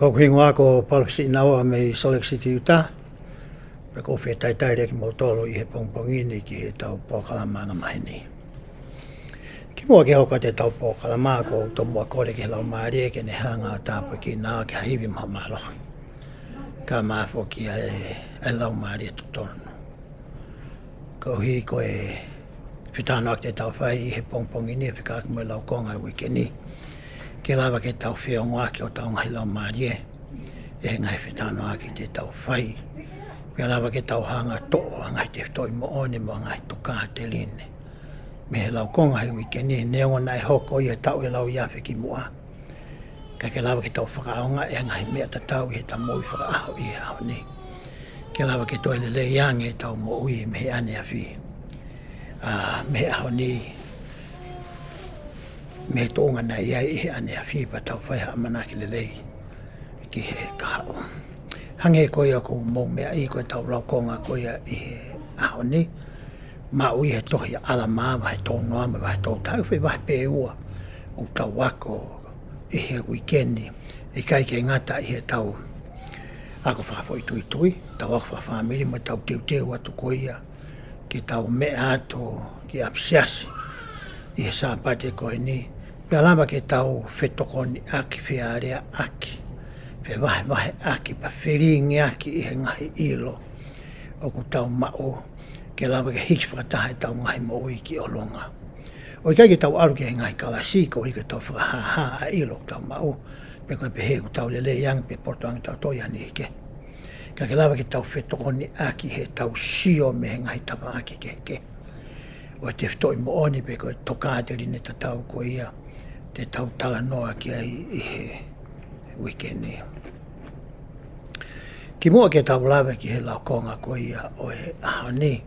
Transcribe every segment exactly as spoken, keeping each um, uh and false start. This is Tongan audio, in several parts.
Ko hoku hingoa ko Palofisiʻi Naua mei Salt Lake City, Utah. Pea ʻoku ou fakatalitali kimoutolu ʻi he pongipongi ni ki heʻetau polokalama angamaheni. Kimuʻa ke hoko atu ʻetau polokalama, ʻoku ou tomuʻa kole ki he Laumālie ke ne hanga ʻo tāpuekina au ke ha ivi mo ha mālohi, kae ʻumaʻā foki ʻa e, ʻa e laumālie totonu. Koeʻuhi ko e fetalanoaʻaki te tau fai ʻi he pongipongi ni, fekauʻaki mo e laukonga ʻo e uike ni, ke lava ke tau feongoʻaki hotau ngaahi laumālie ʻi he ngaahi fetalanoaʻaki te tau fai, pea lava ke tau hanga ʻo toʻo ʻa e ngaahi tefitoʻi moʻoni mo e ngaahi tokāteline mei he laukonga he uike ni, neongo naʻe hoko ia he taʻu ʻe lauiafe kimuʻa, ka ke lava ke tau fakaʻaongaʻi ʻa e ngaahi meʻa tatau ʻi heʻetau moʻui fakaʻaho ʻi he ʻaho ni, ke lava ke toe lelei ange ʻetau moʻui mei he ʻaneafi, ʻa, mei he ʻaho ni, mei he tuʻunga naʻe ʻi ai ʻi he ʻaneafi, pea tau fai ha ʻamanaki lelei ki he kahaʻu. Hangē ko ia ʻoku mou meaʻi, ko ʻetau laukonga ko ia ʻi he ʻaho ni, maʻu ʻi he tohi ʻa ʻAlamā vahe tolu noa mo e vahe tolu taha, ʻoku ʻi ai e vahe pē ʻe ua ʻoku tau ako ʻi he uike ni, ʻikai ke ngata ʻi heʻetau ako fakafoʻituitui, tau ako fakafāmili mo ʻetau teuteu atu ko ia ke tau meʻa atu ki ʻapisiasi ʻi he Sāpate ko eni, pea lava ke tau fetokoniʻaki, fealeaʻaki, fevahevaheʻaki, pea felingiʻaki ʻi he ngaahi ʻilo ʻoku tau maʻu, ke lava ke hiki fakataha ʻetau ngaahi moʻui ki ʻolunga. ʻOku ʻikai ke tau ʻalu ki he ngaahi kalasi koeʻuhi ke tau fakahāhā ʻa e ʻilo ʻoku tau maʻu, pe ko e pehē ʻoku tau lelei ange pe poto ange tautolu ʻi ha niʻihi kehe. Ka ke lava ke tau fetokoniʻaki heʻetau sio mei he ngaahi tafaʻaki kehekehe ʻo e tefitoʻi moʻoni pe ko e tokāteline tatau ko ia te tau talanoa ki ai ʻi he uike ni. Kimuʻa ke tau lave ki he laukonga ko ia ʻo e ʻaho ni,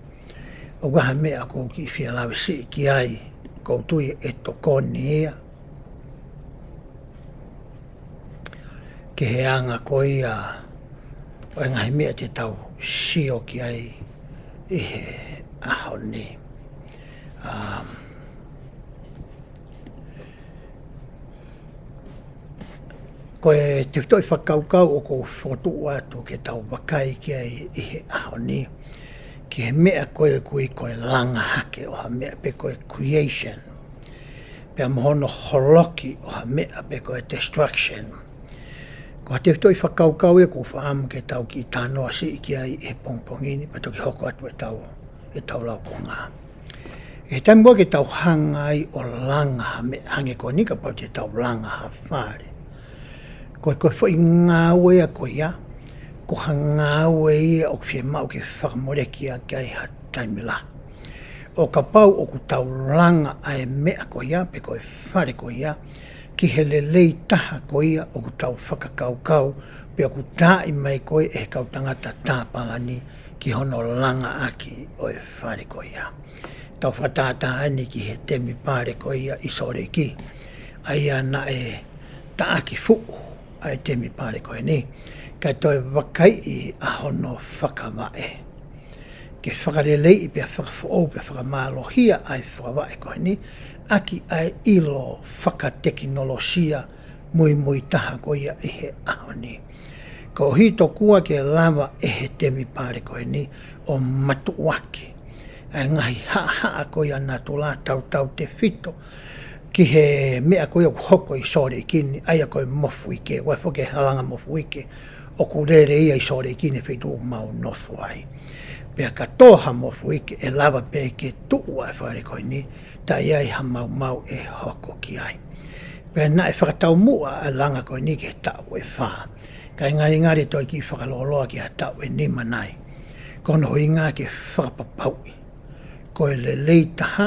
ʻoku ʻi ai ha meʻa ʻoku ou kiʻi fie lave siʻi ki ai, ʻoku ou tui ʻe tokoni ia ki he anga ko ia ʻo e ngaahi meʻa te tau sio ki ai ʻi he ʻaho ni. Um, ko e tefitoʻi fakakaukau ʻoku ou fokotuʻu atu ke tau vakai ki ai ʻi he ʻaho ni, ki he meʻa ko ē ʻoku ui ko e langa hake ʻo ha meʻa pe ko e creation, pea mo hono holoki ʻo ha meʻa pe ko e destruction. Ko ha tefitoʻi fakakaukau ia ʻoku ou fakaʻamu ke tau kiʻi talanoa siʻi ki ai ʻi he pongipongi ni, pea toki hoko atu ʻetau, ʻetau laukonga. ʻI he taimi ko ē ke tau hanga ai ʻo langa ha meʻa, hangē ko eni kapau te tau langa ha fale, ko e, ko e foʻi ngāue ia ko ia, ko ha ngāue ia ʻoku fiemaʻu ke fakamoleki ʻaki ai ha taimi lahi. ʻO kapau ʻoku tau langa ʻa e meʻa ko ia, pe ko e fale ko ia, ki he lelei taha ko ia ʻoku tau fakakaukau, pe ʻoku taaʻi mai ko ē ʻe he kau tangata tāpalani ki hono langaʻaki ʻo e fale ko ia. Tau fakatātā eni ki he temipale ko ia ʻi Sōleki, ʻa ia naʻe taʻaki fuʻu ʻa e temipale ko eni, kae toe vakaiʻi ʻa hono fakavaʻe, ke fakaleleiʻi pea fakafoʻou pea fakamālohia ʻa e fakavaʻe ko eni, ʻaki ʻa e ʻilo fakatekinolosia muimui taha ko ia ʻi he ʻaho ni. Koeʻuhi tokua ke lava ʻe he temipale ko eni ʻo matuʻuaki ʻa e ngaahi haʻahaʻa ko ia natula tautautefito ki he meʻa ko ia ʻoku hoko ʻi Sōleki ni, ʻa ia ko e mofuike, ʻoku ʻi ai foki e halanga mofuike ʻoku lele ia ʻi Sōleki ni, feituʻu ʻoku mau nofo ai. Pea ka tō ha mofuike, ʻe lava pē ke tuʻu ʻa e fale ko eni, taʻe ʻi ai ha maumau ʻe hoko ki ai. Pea naʻe fakataumuʻa ʻa e langa ko eni ki he taʻu ʻe fā, kae ngalingali toe kiʻi fakalōloa ki ha taʻu ʻe nima nai. Ko hono ʻuhinga ke fakapapauʻi ko e lelei taha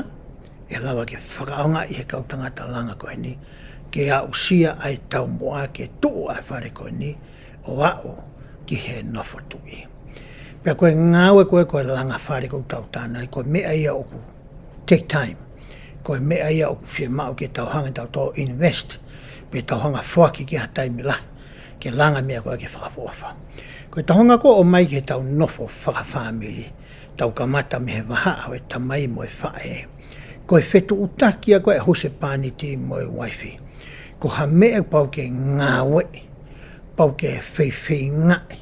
ʻe lava ke fakaʻaongaʻi ʻe he kau tangata langa ko eni, ke aʻusia ʻa e taumuʻa ke tuʻu ʻa e fale ko eni ʻo aʻu ki he nofo tuʻi. Pea ko e ngāue ko ē ko e langa fale ʻoku tau talanoa ai, ko e meʻa ia ʻoku take time. Ko e meʻa ia ʻoku fiemaʻu ke tau hanga ʻo tau invest, pe tau hanga ʻo foaki ki ai ha taimi lahi ke langa meʻa ko ē ke fakaʻofoʻofa. Ko ʻetau hanga ko ē ʻo ʻomai ki heʻetau nofo fakafāmili, tau kamata mei he vahaʻa ʻo e tamai mo e faʻē, ko e fetuʻutaki ia ko ē ʻa e husepāniti mo e uaifi, ko ha meʻa ʻoku pau ke ngāueʻi, Pau ke feifeingaʻi,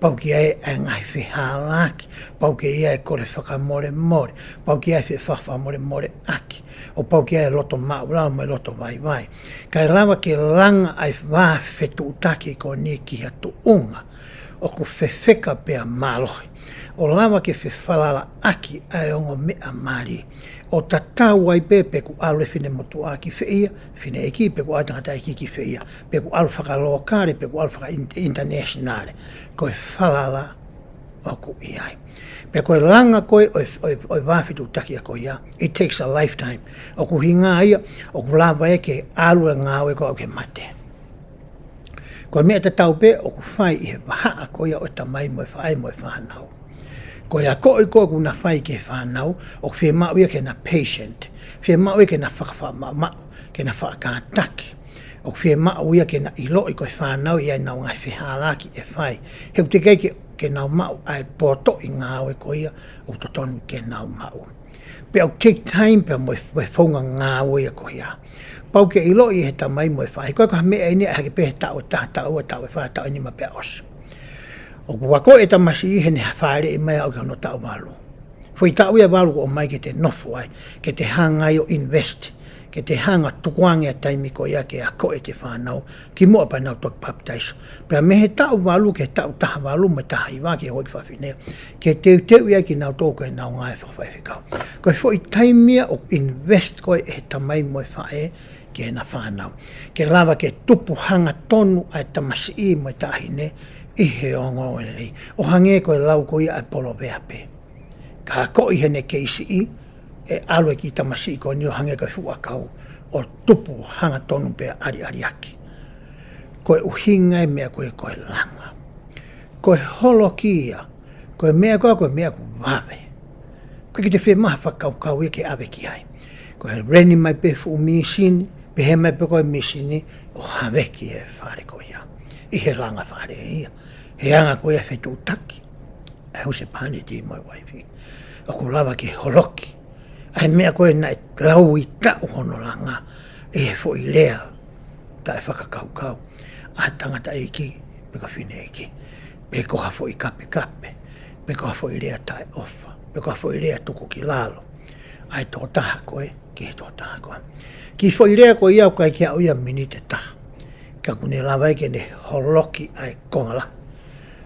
pau ke ʻi ai ʻa e ngaahi fehālaaki, pau ke ʻi ai e kole fakamolemole, pau ke ʻi ai e feʻofaʻa fakamolemoleʻaki, ʻo pau ke ʻi ai e loto maʻulalo mo e loto vaivai. Kae lava ke langa ʻa e vā fetuʻutaki ko eni ki ha tuʻunga ʻoku fefeka pea mālohi, ʻo lava ke fefalalaʻaki ʻa e ongo meʻa mali, ʻo tatau ai pē pe ʻoku ʻalu e finemotuʻa ki fē ia, fineʻeiki, pe ʻoku ʻalu e tangataʻeiki ki fē ia, pe ʻoku ʻalu fakalokale, pe ʻoku ʻalu faka-in-, internationale. Ko e falala ʻoku ʻi ai. Pea ko e langa ko ē ʻo e, ʻo e, ʻo e vā fetuʻutaki ko ia, it takes a lifetime. ʻOku hinga ia, ʻoku lava ia ke ʻalu e ngāue ko ia ʻo aʻu ki he mate. Ko e meʻa tatau pē ʻoku fai ʻi he vahaʻa ko ia ʻo e tamai mo e faʻē mo e fānau. Ko e akoʻi ko ē ʻoku na fai ki he fānau, ʻoku fiemaʻu ia ke na patient, fiemaʻu ia ke na fakafaʻamaʻumaʻu, ke na faʻa kātaki. ʻOku fiemaʻu ia ke na ʻiloʻi ko e fānau ʻi ai ʻenau ngaahi fehālaaki ʻe fai. He ʻoku teʻeki ai ke, ke nau maʻu ʻa e potoʻi ngāue ko ia ʻoku totonu ke nau maʻu. Pea ʻoku take time pea mo e, mo e founga ngāue ia ko ia. Pau ke ʻiloʻi ʻe he tamai mo e faʻē, ko e, ko ha meʻa eni ʻe hake pē he taʻu ʻe taha, taʻu ua, taʻu ʻe fā, taʻu ʻe nima pea ʻosi. ʻOku akoʻi e tamasiʻi heʻene fāʻeleʻi mai ʻo aʻu ki hono taʻu valu. Foʻi taʻu ia ʻe valu ʻoku ʻomai ke te nofo ai, ke te hanga ai ʻo invest, ke te hanga ʻo tukuange ʻa e taimi ko ia ke akoʻi ʻete fānau, kimuʻa pea nau toki papitaiso. Pea mei he taʻu valu ki he taʻu taha valu mo e taha hiva ki he houʻeiki fafine, ke teuteuʻi ai kinautolu ki heʻenau ngāue fakafaifekau. Ko e foʻi taimi ia ʻoku invest ko ē ʻe he tamai mo e faʻē ki heʻena fānau. Ke lava ke tupu hangatonu ʻa e tamasiʻi mo e taʻahine ʻi he ongoongolelei. ʻO hangē ko e lau ko ia ʻa e poloveape. Ka akoʻi heʻene kei siʻi, ʻe ʻalu e kiʻi tamasiʻi ko eni ʻo hangē ko e fuʻu ʻakau, ʻo tupu hangatonu pea ʻaliʻaliaki. Ko e ʻuhinga e meʻa ko ē ko e langa. Ko e holoki ia, ko e meʻa ko ē, ko e meʻa ʻoku vave. ʻOku ʻikai ke te fiemaʻu ha fakakaukau ia ke ʻave ki ai. Ko e reni mai pē fuʻu mīsini, pehē mai pē ko e mīsini, ʻo haveki e fale ko ia. ʻI he langa fale ia. He anga ko ia e fetuʻutaki ʻa e husepāniti mo e uaifi. ʻOku lava ke holoki ʻa e meʻa ko ē naʻe laui taʻu hono langa ʻi he foʻi lea taʻefakakaukau ʻa e tangataʻeiki pe ko e fineʻeiki. Pe ko ha foʻi kapekape, pe ko ha foʻi lea taʻeʻofa, pe ko ha foʻi lea tuku ki lalo ʻa e tokotaha ko ē ki he tokotaha ko ē. Kiʻi foʻi lea ko ia ʻoku ʻikai ke aʻu ia miniti ʻe taha, ka ʻoku ne lava ai ke ne holoki ʻa e konga lahi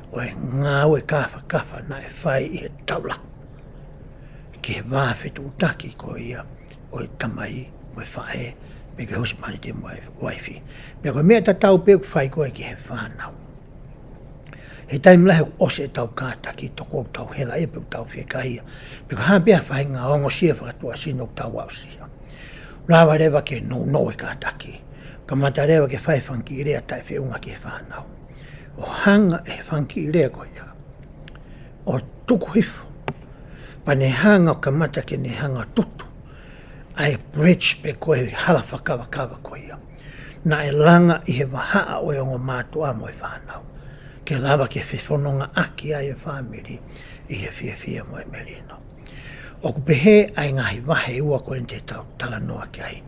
ʻo e ngāue kāfakafa naʻe fai ʻi he taʻu lahi ki he vā fetuʻutaki ko ia ʻo e tamai mo e faʻē, pe ko e husepāniti mo e uaifi. Pea ko e meʻa tatau pē ʻoku fai ko ē ki he fānau. He taimi lahi ʻoku ʻosi ʻetau kātaki, tokua ʻoku tau helaʻia pe ʻoku tau fiekaia, pe ko e hā pē ha faʻahinga ongosia fakatuʻasino ʻoku tau aʻusia, lava leva ke nounou e kātaki, kamata leva ke fai e fanga kiʻi lea taʻefeʻunga ki he fānau, ʻo hanga ʻe he fanga kiʻi lea ko ia ʻo tuku hifo. Pea ne hanga ʻo kamata ke ne hanga ʻo tutu ʻa e bridge pe ko e hala fakakavakava ko ia naʻe langa ʻi he vahaʻa ʻo e ongo mātuʻa mo e fānau, ke lava ke fefonongaʻaki ai e fāmili ʻi he fiefia mo e melino. ʻOku pehē ʻa e ngaahi vahe ʻe ua ko eni te tau talanoa ki ai.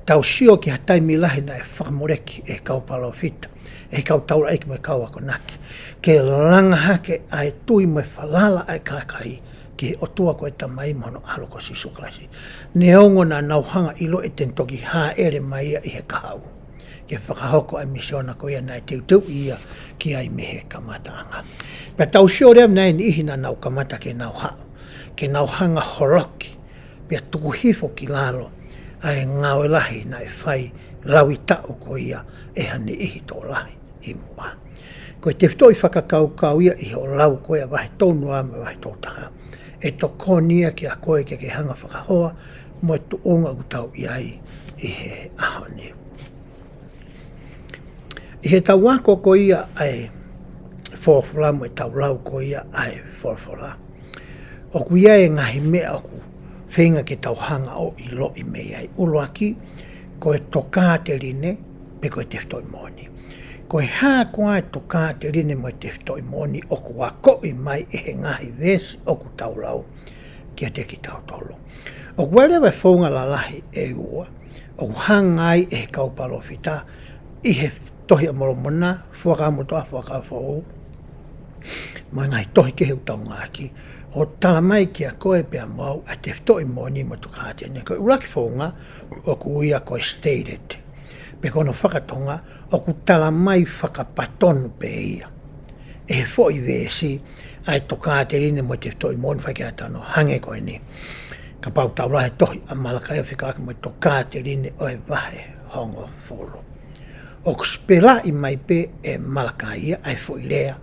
Tau sio ki ha taimi lahi naʻe fakamoleki ʻe he kau palōfita, ʻe he kau taulaʻeiki mo e kau akonaki, ke langa hake ʻa e tui mo e falala ʻa e kakai ki he ʻOtua ko e Tamai mo hono ʻAlo ko Sīsū Kalaisi. Neongo naʻa nau hanga ʻo ʻiloʻi te ne toki hāʻele mai ia ʻi he kahaʻu ke fakahoko ʻa e misiona ko ia naʻe teuteuʻi ia ki ai mei he kamataʻanga. Pea tau sio leva naʻe ʻi ai e niʻihi naʻa nau kamata ke nau haʻu, ke nau hanga ʻo holoki, pea tuku hifo ki lalo ʻa e ngāue lahi naʻe fai laui taʻu ko ia ʻe ha niʻihi tokolahi ʻi muʻa. Ko e tefitoʻi fakakaukau ia ʻi hoʻo lau ko ia vahe tolu noa mo e vahe tolu taha, ʻe tokoni ia kiate koe ke ke hanga ʻo fakahoa mo e tuʻunga ʻoku tau ʻi ai ʻi he ʻaho ni. ʻI heʻetau ako ko ia ʻa e folofola mo ʻetau lau ko ia ʻa e folofola, ʻoku ʻi ai e ngaahi meʻa ʻoku feinga ke tau hanga ʻo ʻiloʻi mei ai. ʻUluaki, ko e tokāteline pe ko e tefitoʻi moʻoni. Ko e hā koā e tokāteline mo e tefitoʻi moʻoni ʻoku akoʻi mai ʻe he ngaahi veesi ʻoku tau lau kiate kitautolu? ʻOku ʻi ai leva e founga lalahi ʻe ua ʻoku hanga ai ʻe he kau palōfita ʻi he Tohi ʻa Molomona, Fuakava Motuʻa, Fuakava Foʻou, mo e ngaahi tohi kehe ʻoku tau ngāueʻaki, ʻo tala mai kia koe pea mo au ʻa e tefitoʻi moʻoni mo e tokāteline. Ko e ʻuluaki founga ʻoku ui ia ko e stated, pe ko hono fakatonga, ʻoku tala mai fakapatonu pē ia ʻe he foʻi veesi ʻa e tokāteline mo e tefitoʻi moʻoni. Fai ke ʻatano hangē ko eni. Kapau te tau lau he tohi ʻa Malakai ʻo fekauʻaki mo e tokāteline ʻo e vahe hongofulu, ʻoku sipelaʻi mai pē ʻe Malakai ia ʻa e foʻi lea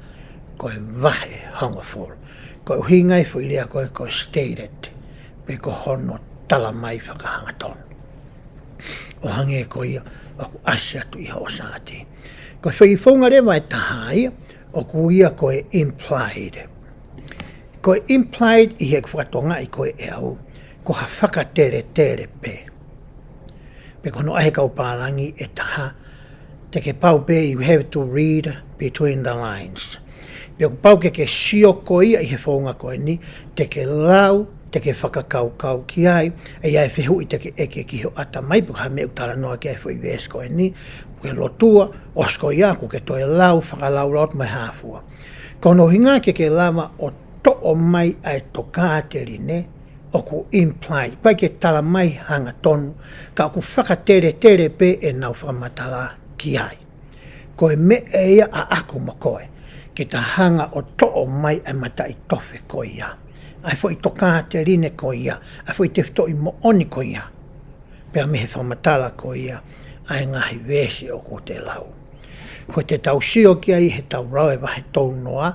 ko e vahe hongofulu. Ko e ʻuhinga ia e foʻi lea ko e, ko e stated, pe ko hono tala mai fakahangatonu. ʻO hangē ko ia ʻoku ʻasi atu ʻi hoʻo saati. Ko e foʻi founga leva ʻe taha ia, ʻoku ui ia ko e implied. Ko e implied ʻi heʻeku fakatongaʻi ko ē ʻe au, ko ha fakateletele pē. Pe ko hono ʻai ʻe he kau pālangi ʻe taha, te ke pau pē, you have to read between the lines. Pea ʻoku pau ke ke sio koe ia ʻi he founga ko eni, te ke lau, te ke fakakaukau ki ai, ʻe ʻi ai e fehuʻi te ke ʻeke ki ho ʻatamai, pe ko e hā e meʻa ʻoku talanoa ki ai e foʻi veesi ko eni, ʻoku ke lotua, ʻosi ko ia, ʻoku ke toe lau, fakalaulau atu mo e hā fua. Ko hono ʻuhinga ke ke lava ʻo toʻo mai ʻa e tokāteline, ʻoku implied, ʻikai ke tala mai hangatonu, ka ʻoku fakateletele pē ʻenau fakamatala ki ai. Ko e meʻa ia ʻaʻaku mo koe, ke ta hanga ʻo toʻo mai ʻa e mataʻitofe ko ia, ʻa e foʻi tokāteline ko ia, ʻa e foʻi tefitoʻi moʻoni ko ia, pea mei he fakamatala ko ia ʻa e ngaahi veesi ʻoku te lau. Ko ʻetau sio ki ai heʻetau lau e vahe tolu noa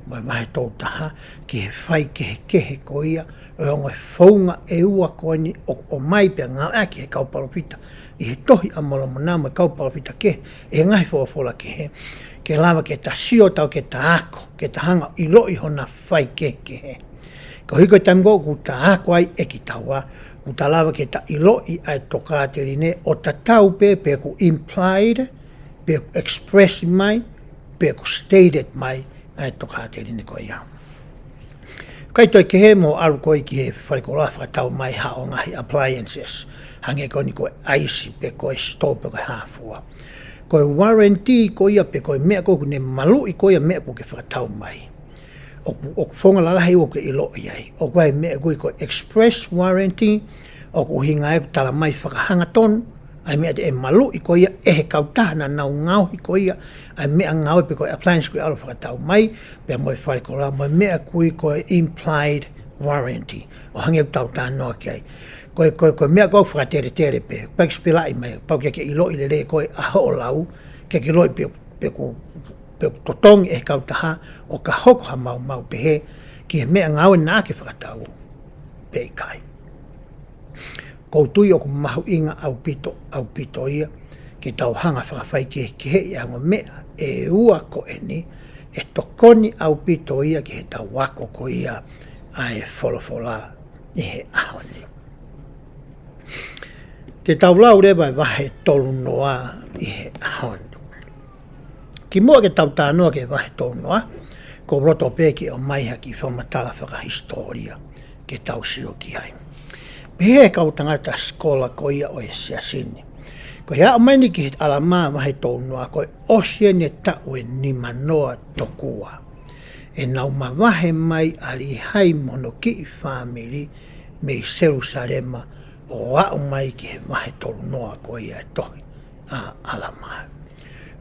mo e vahe tolu taha, ki he faikehekehe ko ia ʻo e ongo founga ʻe ua ko eni ʻoku ʻomai pea ngāueʻaki ʻe he kau palōfita ʻi he Tohi ʻa Molomona mo e kau palōfita kehe ʻi he ngaahi folofola kehe, ke lava ke ta sio atu, ke ta ako, ke ta hanga ʻo ʻiloʻi hona faikehekehe. Koeʻuhi ko e taimi ko ē ʻoku ta ako ai ʻe kitaua, ʻoku ta lava ke ta ʻiloʻi ʻa e tokāteline ʻo tatau pē pe ʻoku implied, pe ʻoku express mai, pe ʻoku stated mai ʻa e tokāteline ko ia. Kae toe kehe mo ʻalu ko ē ki he falekoloa fakatau mai haʻo ngaahi appliances, hangē ko eni ko e ʻaisi pe ko e stove pe ko e hā fua. Ko e warranty ko ia pe ko e meʻa ko ē ʻoku ne maluʻi ko ia e meʻa ʻoku ke fakatau mai, ʻoku, ʻoku founga lalahi ʻoku ke ʻiloʻi ai. ʻOku ʻi ai e meʻa ʻoku ui ko e express warranty, ʻoku ʻuhinga ia ʻoku tala mai fakahangatonu ʻa e meʻa te ne maluʻi ko ia ʻe he kautaha naʻa nau ngaohi ko ia ʻa e meʻangāue pe ko e appliance ʻoku ke ʻalu ʻo fakatau mai, pea mo e falekoloa, mo e meʻa ʻoku ui ko e implied warranty, ʻo hangē ʻoku tau talanoa ki ai. Ko e, ko e, ko e meʻa ko ē ʻoku fakateletele pē, ʻikai ke sipelaʻi mai, pau ke ke ʻiloʻi lelei koe ʻa hoʻo lau, ke ke ʻiloʻi pe, pe ʻoku, pe ʻoku totongi ʻe he kautaha ʻo ka hoko ha maumau pehē ki he meʻangāue naʻa ke fakatau pe ʻikai. ʻOku ou tui ʻoku mahuʻinga ʻaupito, ʻaupito ia, ke tau hanga ʻo fakafaikehekeheʻi ʻa e ongo meʻa ʻe ua ko eni, ʻe tokoni ʻaupito ia ki heʻetau ako ko ia ʻa e folofola ʻi he ʻaho ni. Te tau lau leva e vahe tolu noa ʻi he ʻaho ni. Kimuʻa ke tau talanoa ki he vahe tolu noa, ʻoku ou loto pē ke ʻomai ha kiʻi fakamatala fakahisitōlia ke tau sio ki ai. Pehē ʻe he kau tangata sikola ko ia ʻo e Siasi ni, ko e aʻu mai eni ki he ʻAlamā vahe tolu noa, ko e ʻosi eni e taʻu ʻe nima noa tokua ʻenau mavahe mai ʻa Līhai mo hono kiʻi fāmili mei Selusalema ʻo aʻu mai ki he vahe tolu noa ko ia e tohi ʻa ʻAlamā.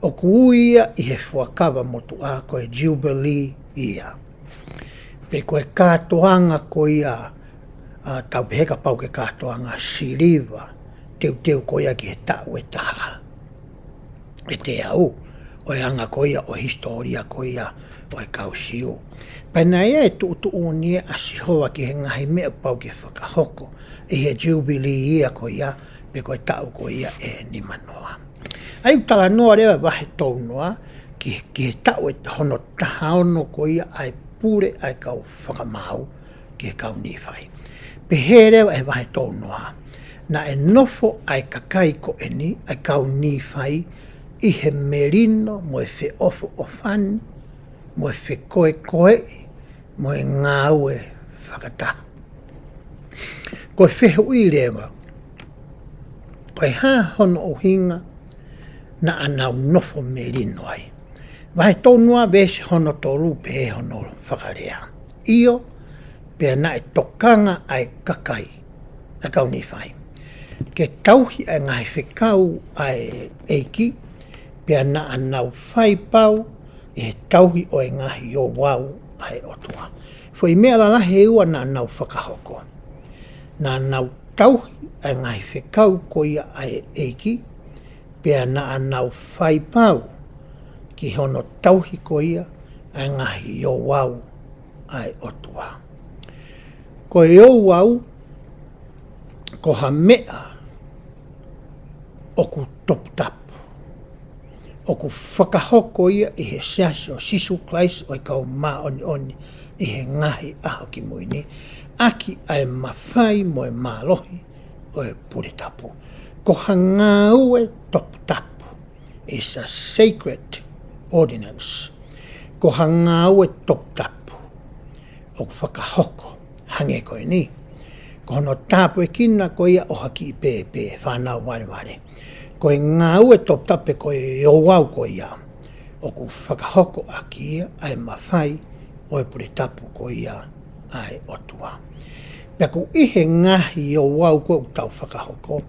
ʻOku ui ia ʻi he Fuakava Motuʻa ko e Jubilee ia, pe ko e kātoanga ko ia, ʻa, tau pehē kapau ko e kātoanga siliva, teuteu ko ia ki he taʻu ʻe taha ʻe teau, ʻo e anga ko ia ʻo e hisitōlia ko ia ʻo e kau Siu. Pea naʻe ʻi ai e tuʻutuʻuni ʻa Sihova ki he ngaahi meʻa ʻoku pau ke fakahoko ʻi he Jubilee ia ko ia, pe ko e taʻu ko ia ʻe nima noa. ʻA ia ʻoku talanoa leva e vahe tolu noa ki, ki he taʻu ʻe hono taha ono ko ia ʻa e pule ʻa e kau fakamaau ki he kau Nīfai. Pehē leva ʻe he vahe tolu noa, naʻe nofo ʻa e kakai ko eni, ʻa e kau Nīfai, ʻi he melino mo e feʻofoʻofani mo e fekoekoeʻi mo e ngāue fakataha. Ko e fehuʻi leva, ko e hā hono ʻuhinga naʻa nau nofo melino ai. Vahe tolu noa veesi hono tolu pehē hono fakalea. ʻIo, pea naʻe tokanga ʻa e kakai, ʻa e kau Nīfai, ke tauhi ʻa e ngaahi fekau ʻa e ʻEiki, pea naʻa nau fai pau ʻi he tauhi ʻo e ngaahi ouau ʻa e ʻOtua. Foʻi meʻa lalahi ʻe ua naʻa nau fakahoko. Naʻa nau tauhi ʻa e ngaahi fekau ko ia ʻa e ʻEiki, pea naʻa nau fai pau ki hono tauhi ko ia ʻa e ngaahi ouau ʻa e ʻOtua. Ko e ouau, ko ha meʻa ʻoku toputapu, ʻoku fakahoko ia ʻi he Siasi ʻo Sīsū Kalaisi ʻo e Kau Māʻoniʻoni ʻi he Ngaahi ʻAho Kimui Ni, ʻaki ʻa e mafai mo e mālohi ʻo e pule tapu. Ko ha ngāue toputapu. It's a sacred ordinance. Ko ha ngāue toputapu ʻoku fakahoko hangē ko eni. Ko hono tāpuekina ko ia ʻo ha kiʻi pēpē, fānau valevale. Ko e ngāue toputapu pe ko e ouau ko ia, ʻoku fakahoko ʻaki ia ʻa e mafai ʻo e pule tapu ko ia ʻa e ʻOtua. Pea ʻoku ʻi he ngaahi ouau ko ē ʻoku tau fakahoko,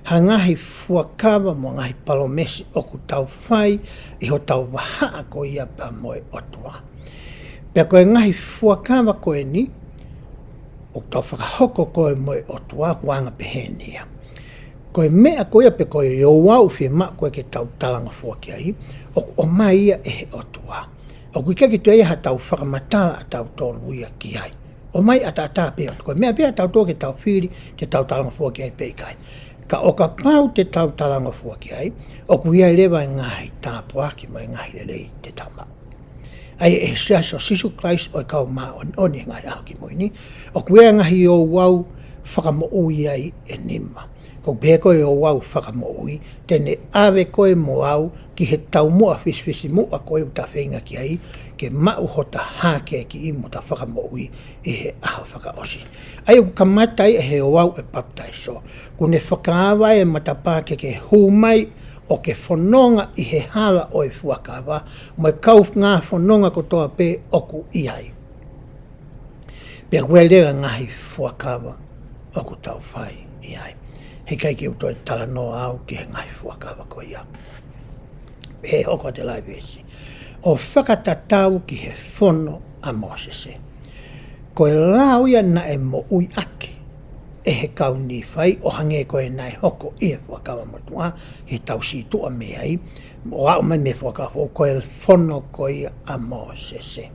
ha ngaahi fuakava mo e ngaahi palōmesi ʻoku tau fai ʻi hotau vahaʻa ko ia pea mo e ʻOtua. Pea ko e ngaahi fuakava ko eni, ʻoku tau fakahoko ko ē mo e ʻOtua, ʻoku anga pehē ni ia. Ko e meʻa ko ia pe ko e ouau fiemaʻu ko ē ke tau talangofua ki ai, ʻoku ʻomai ia ʻe he ʻOtua. ʻOku ʻikai ke toe ʻi ai haʻatau fakamatala ʻatautolu ia ki ai. ʻOmai ʻataʻatā pē ʻOtua. Ko e meʻa pē ʻatautolu ke tau fili, te tau talangofua ki ai pe ʻikai. Ka ʻo kapau te tau talangofua ki ai, ʻoku ʻi ai leva e ngaahi tāpuaki mo e ngaahi lelei te tau maʻu. ʻA ia ʻe he Siasi ʻo Sīsū Kalaisi ʻo e Kau Māʻoniʻoni ʻi he Ngaahi ʻAho Kimui Ni, ʻoku ʻi ai e ngaahi ouau fakamoʻui ai ʻe nima. ʻOku pehē ko e ouau fakamoʻui, te ne ʻave koe mo au ki he taumuʻa fisifisimuʻa ko ē ʻoku ta feinga ki ai, ke maʻu hota hākeakiʻi mo ta fakamoʻui ʻi he ʻaho fakaʻosi. ʻA ia ʻoku kamata ai ʻe he ouau ʻo e papitaiso. ʻOku ne fakaava e matapā ke ke hū mai ʻo ke fononga ʻi he hala ʻo e fuakava, mo e kaungā fononga kotoa pē ʻoku ʻi ai. Pea ʻoku ʻi ai leva e ngaahi fuakava ʻoku tau fai ʻi ai. Heʻikai ke u toe talanoa au ki he ngaahi fuakava ko ia. Pea hoko atu e lau ʻa e veesi. ʻO fakatatau ki he fono ʻa Mōsese. Ko e lao ia naʻe moʻui ʻaki ʻe he kau Nīfai ʻo hangē ko e naʻe hoko ʻi he Fuakava Motuʻa, he tau situʻa mei ai, ʻo aʻu mai mei he Fuakava Foʻou, ko e fono ko ia ʻa Mōsese.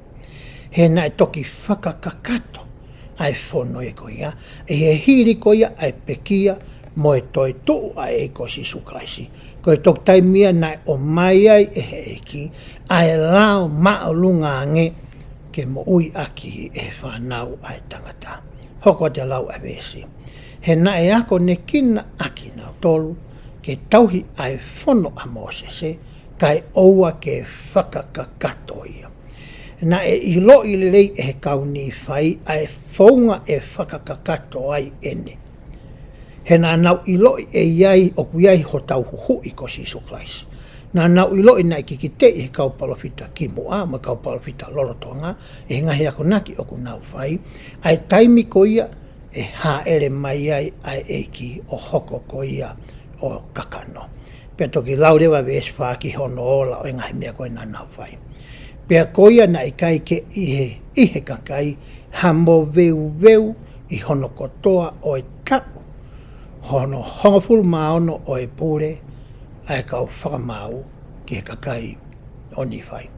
He naʻe toki fakakakato ʻa e fono ia ko ia, ʻi he hili ko ia ʻa e pekia mo e toetuʻu ʻa e ʻEiki ko Sīsū Kalaisi. Ko e toki taimi ia naʻe ʻomai ai ʻe he ʻEiki ʻa e lao māʻolunga ange ke moʻui ʻaki ʻe he fānau ʻa e tangata. Hoko atu e lau ʻa e veesi. He naʻe akonekina ʻakinautolu ke tauhi ʻa e fono ʻa Mōsese, kae ʻoua ke fakakakato ia. Naʻe ʻiloʻi lelei ʻe he kau Nīfai ʻa e founga ʻe fakakakato ai ʻene. He naʻa nau ʻiloʻi ʻe ʻi ai, ʻoku ʻi ai hotau Huhuʻi ko Sīsū Kalaisi. Naʻa nau ʻiloʻi naʻe kikiteʻi ʻe he kau palōfita kimuʻa mo e kau palōfita lolotonga, ʻi he ngaahi akonaki ʻoku nau fai, ʻa e taimi ko ia ʻe hāʻele mai ai ʻa e ʻEiki ʻo hoko ko ia ʻo kakano. Pea toki lau leva veesi fā ki hono ola ʻo e ngaahi meʻa ko ē naʻa nau fai. Pea ko ia naʻe ʻikai ke ʻi he, ʻi he kakai ha moveuveu ʻi hono kotoa ʻo e taʻu hono hongofulu mā ono ʻo e pule ʻa e kau fakamaau ki he kakai ʻo Nīfai.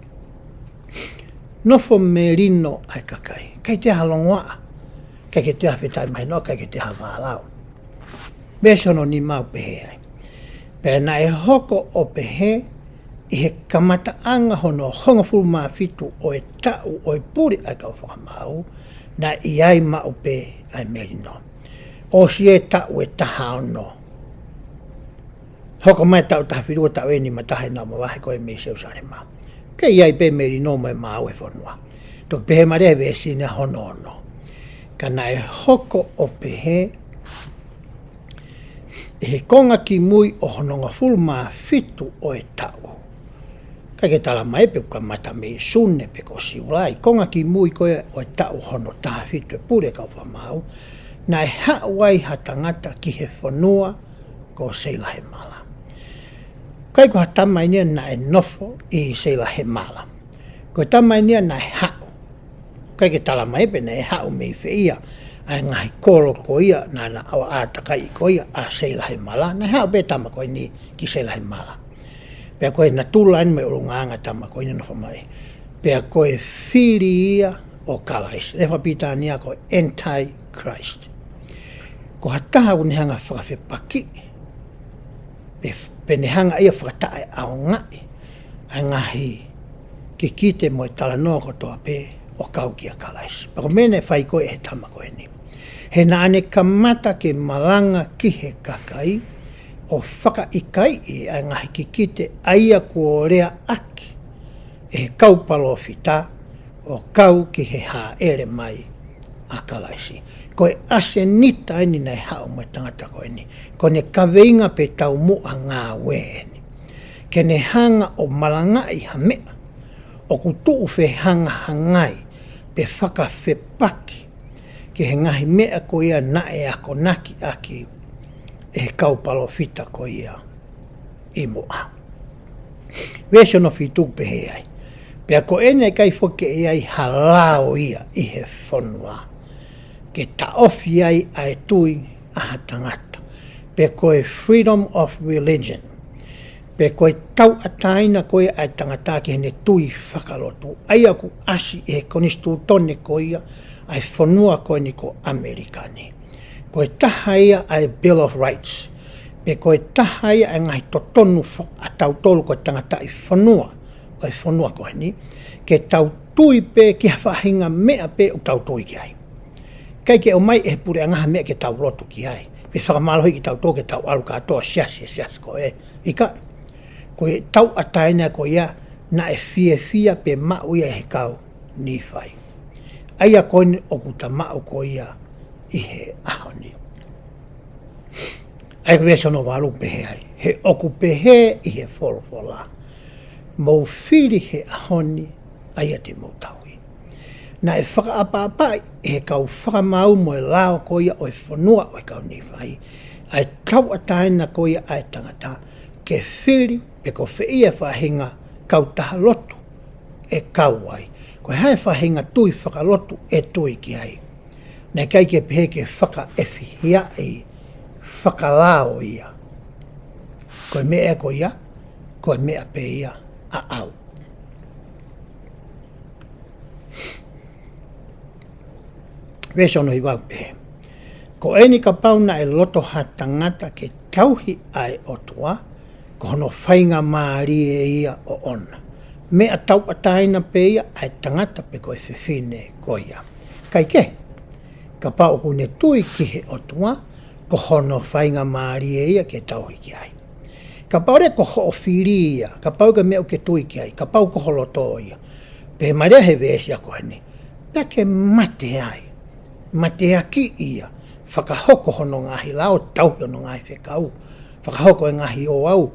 Nofo melino ʻa e kakai. ʻIkai toe ha longoaʻa. ʻIkai ke toe ha fetāimahinoʻa, ʻikai ke toe ha vālau. Veesi hono nima ʻoku pehē ai. Pea naʻe hoko ʻo pehē, ʻi he kamataʻanga hono hongofulu mā fitu ʻo e taʻu ʻo e pule ʻa e kau fakamaau, naʻe ʻi ai maʻu pē ʻa e melino. ʻOsi e taʻu ʻe taha ono. Hoko mai taʻu taha fitu, taʻu ʻe nima taha ʻenau mavahe ko ē mei Selusalema. Kei ʻi ai pē melino mo e maau e fonua. Toki pehē mai leva ʻe he veesi hono ono. Ka naʻe hoko ʻo pehē, ʻi ʻI he konga kimui ʻo hono hongofulu mā fitu ʻo e taʻu. ʻIkai ke tala mai pe ʻoku kamata mei Sune pe ko Siulai, konga kimui ko ē ʻo e taʻu hono taha fitu ʻe pule kau fakamaau, naʻe haʻu ai ha tangata ki he fonua ko Seilahemala. ʻIkai ko ha tama eni ia naʻe nofo ʻi Seilahemala. Ko e tama eni ia naʻe haʻu. ʻIkai ke tala mai pe naʻe haʻu mei fē ia ʻa e ngaahi kolo ko ia naʻa na ʻatakaiʻi ko ia ʻa Seilahemala, naʻe haʻu pē tama ko eni ki Seilahemala. Pea ko e natula eni mo e ʻulungaanga tama ko eni nofo mai. Pea ko e fili ia ʻo Kalaisi. Lea fakapilitānia ko e Antichrist. Ko ha taha ʻoku ne hanga fakafepakiʻi pe, pe ne hanga ia fakataʻeʻaongaʻi ʻa e ngaahi kikite mo e talanoa kotoa pē ʻo kau kia Kalaisi. Pea ko e meʻa naʻe fai ko ē ʻe he tama ko eni. He naʻa ne kamata ke malanga ki he kakai ʻo fakaʻikaiʻi ʻa e ngaahi kikite ʻa ia kuo leaʻaki ʻe he kau palōfita ʻo kau ki he hāʻele mai ʻa Kalaisi. Ko e ʻasenita eni naʻe haʻu mo e tangata ko eni. Ko ʻene kaveinga pe taumuʻa ngāue eni. Ke ne hanga ʻo malangaʻi ha meʻa ʻoku tuʻu fehangahangai pe fakafepaki ki he ngaahi meʻa ko ia naʻe akonakiʻaki ʻe he kau palōfita ko ia ʻi muʻa. Veesi hono fitu ʻoku pehē ai. Pea ko eni ʻikai foki ke ʻi ai ha lao ia ʻi he fonua ke taʻofi ai ʻa e tui ʻa ha tangata. Pe ko e freedom of religion. Pe ko e tauʻatāina ko ia ʻa e tangata ki heʻene tui fakalotu. ʻA ia ʻoku ʻasi ʻi he konisitūtone ko ia ʻa e fonua ko eni ko ʻAmelika ni. Ko e taha ia ʻa e Bill of Rights. Pe ko e taha ia ʻa e ngaahi totonu fo-, ʻa tautolu ko e tangataʻi fonua ʻo e fonua ko eni. Ke tau tui pē ki ha faʻahinga meʻa pē ʻoku tau tui ki ai. ʻIkai ke ʻomai ʻe he puleʻanga ha meʻa ke tau lotu ki ai. Pe fakamālohiʻi kitautolu ke tau ʻalu kātoa siasi, siasi ko ē. ʻIkai, ko e tauʻatāina ko ia naʻe fiefia pe maʻu ia ʻe he kau Nīfai. ʻA ia ko eni ʻoku ta maʻu ko ia ʻi he ʻaho ni. ʻA ia ko e veesi hono valu pehē ai. He ʻoku pehē ʻi he folofola. Mou fili he ʻaho ni ʻa ia te mou tauhi. Naʻe fakaʻapaʻapaʻi ʻe he kau fakamaau mo e lao ko ia ʻo e fonua ʻo e kau Nīfai ʻa e tauʻatāina ko ia ʻa e tangata ke fili pe ko fē ia e faʻahinga kautaha lotu ʻe kau ai. Ko e hā e faʻahinga tui fakalotu ʻe tui ki ai. Naʻe ʻikai ke pehē ke fakaʻefihiaʻi fakalao ia. Ko e meʻa ko ia, ko e meʻa pē ia ʻaʻau. Veesi hono hiva ʻoku pehē. Ko eni kapau naʻe loto ha tangata ke tauhi ʻa e ʻOtua, ko hono faingamālie ia ʻoʻona. Meʻa tauʻatāina pē ia ʻa e tangata pe ko e fefine ko ia. Kae kehe, kapau ʻoku ne tui ki he ʻOtua, ko hono faingamālie ia ke tauhi ki ai. Kapau leva ko hoʻo fili ia, kapau ko e meʻa ʻoku ke tui ki ai, kapau ko ho loto ia. Pehē mai leva he veesi ko eni. Pea ke mate ai. Mateakiʻi ia. Fakahoko hono ngaahi lao, tauhi hono ngaahi fekau. Fakahoko e ngaahi ouau.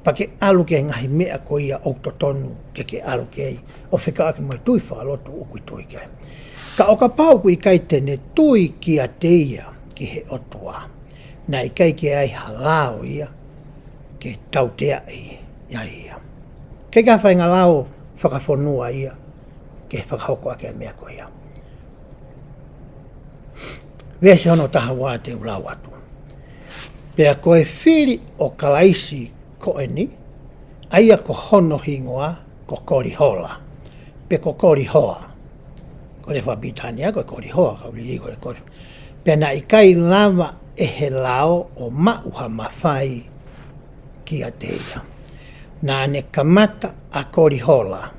Pea ke ʻalu ki he ngaahi meʻa ko ia ʻoku totonu ke ke ʻalu ki ai. ʻO fekauʻaki mo e tui fakalotu ʻoku ke tui ki ai. Ka ʻo kapau ʻoku ʻikai te ne tui kiate ia, ki he ʻOtua. Naʻe ʻikai ke ʻi ai ha lao ia, ke tauteaʻi ia ia. ʻIkai ke ʻi ai ha faʻahinga lao fakafonua ia, ke fakahoko ʻaki e meʻa ko ia. Veesi hono taha ua te u lau atu. Pea ko e fili ʻo Kalaisi ko eni, ʻa ia ko hono hingoa, ko Kolihola. Pe ko Kolihoa. Ko e lea fakapilitānia, ko e Kolihoa, ka u liliu ko e Koli-. Pea naʻe ʻikai lava ʻe he lao ʻo maʻu ha mafai kiate ia. Naʻa ne kamata ʻa Kolihola,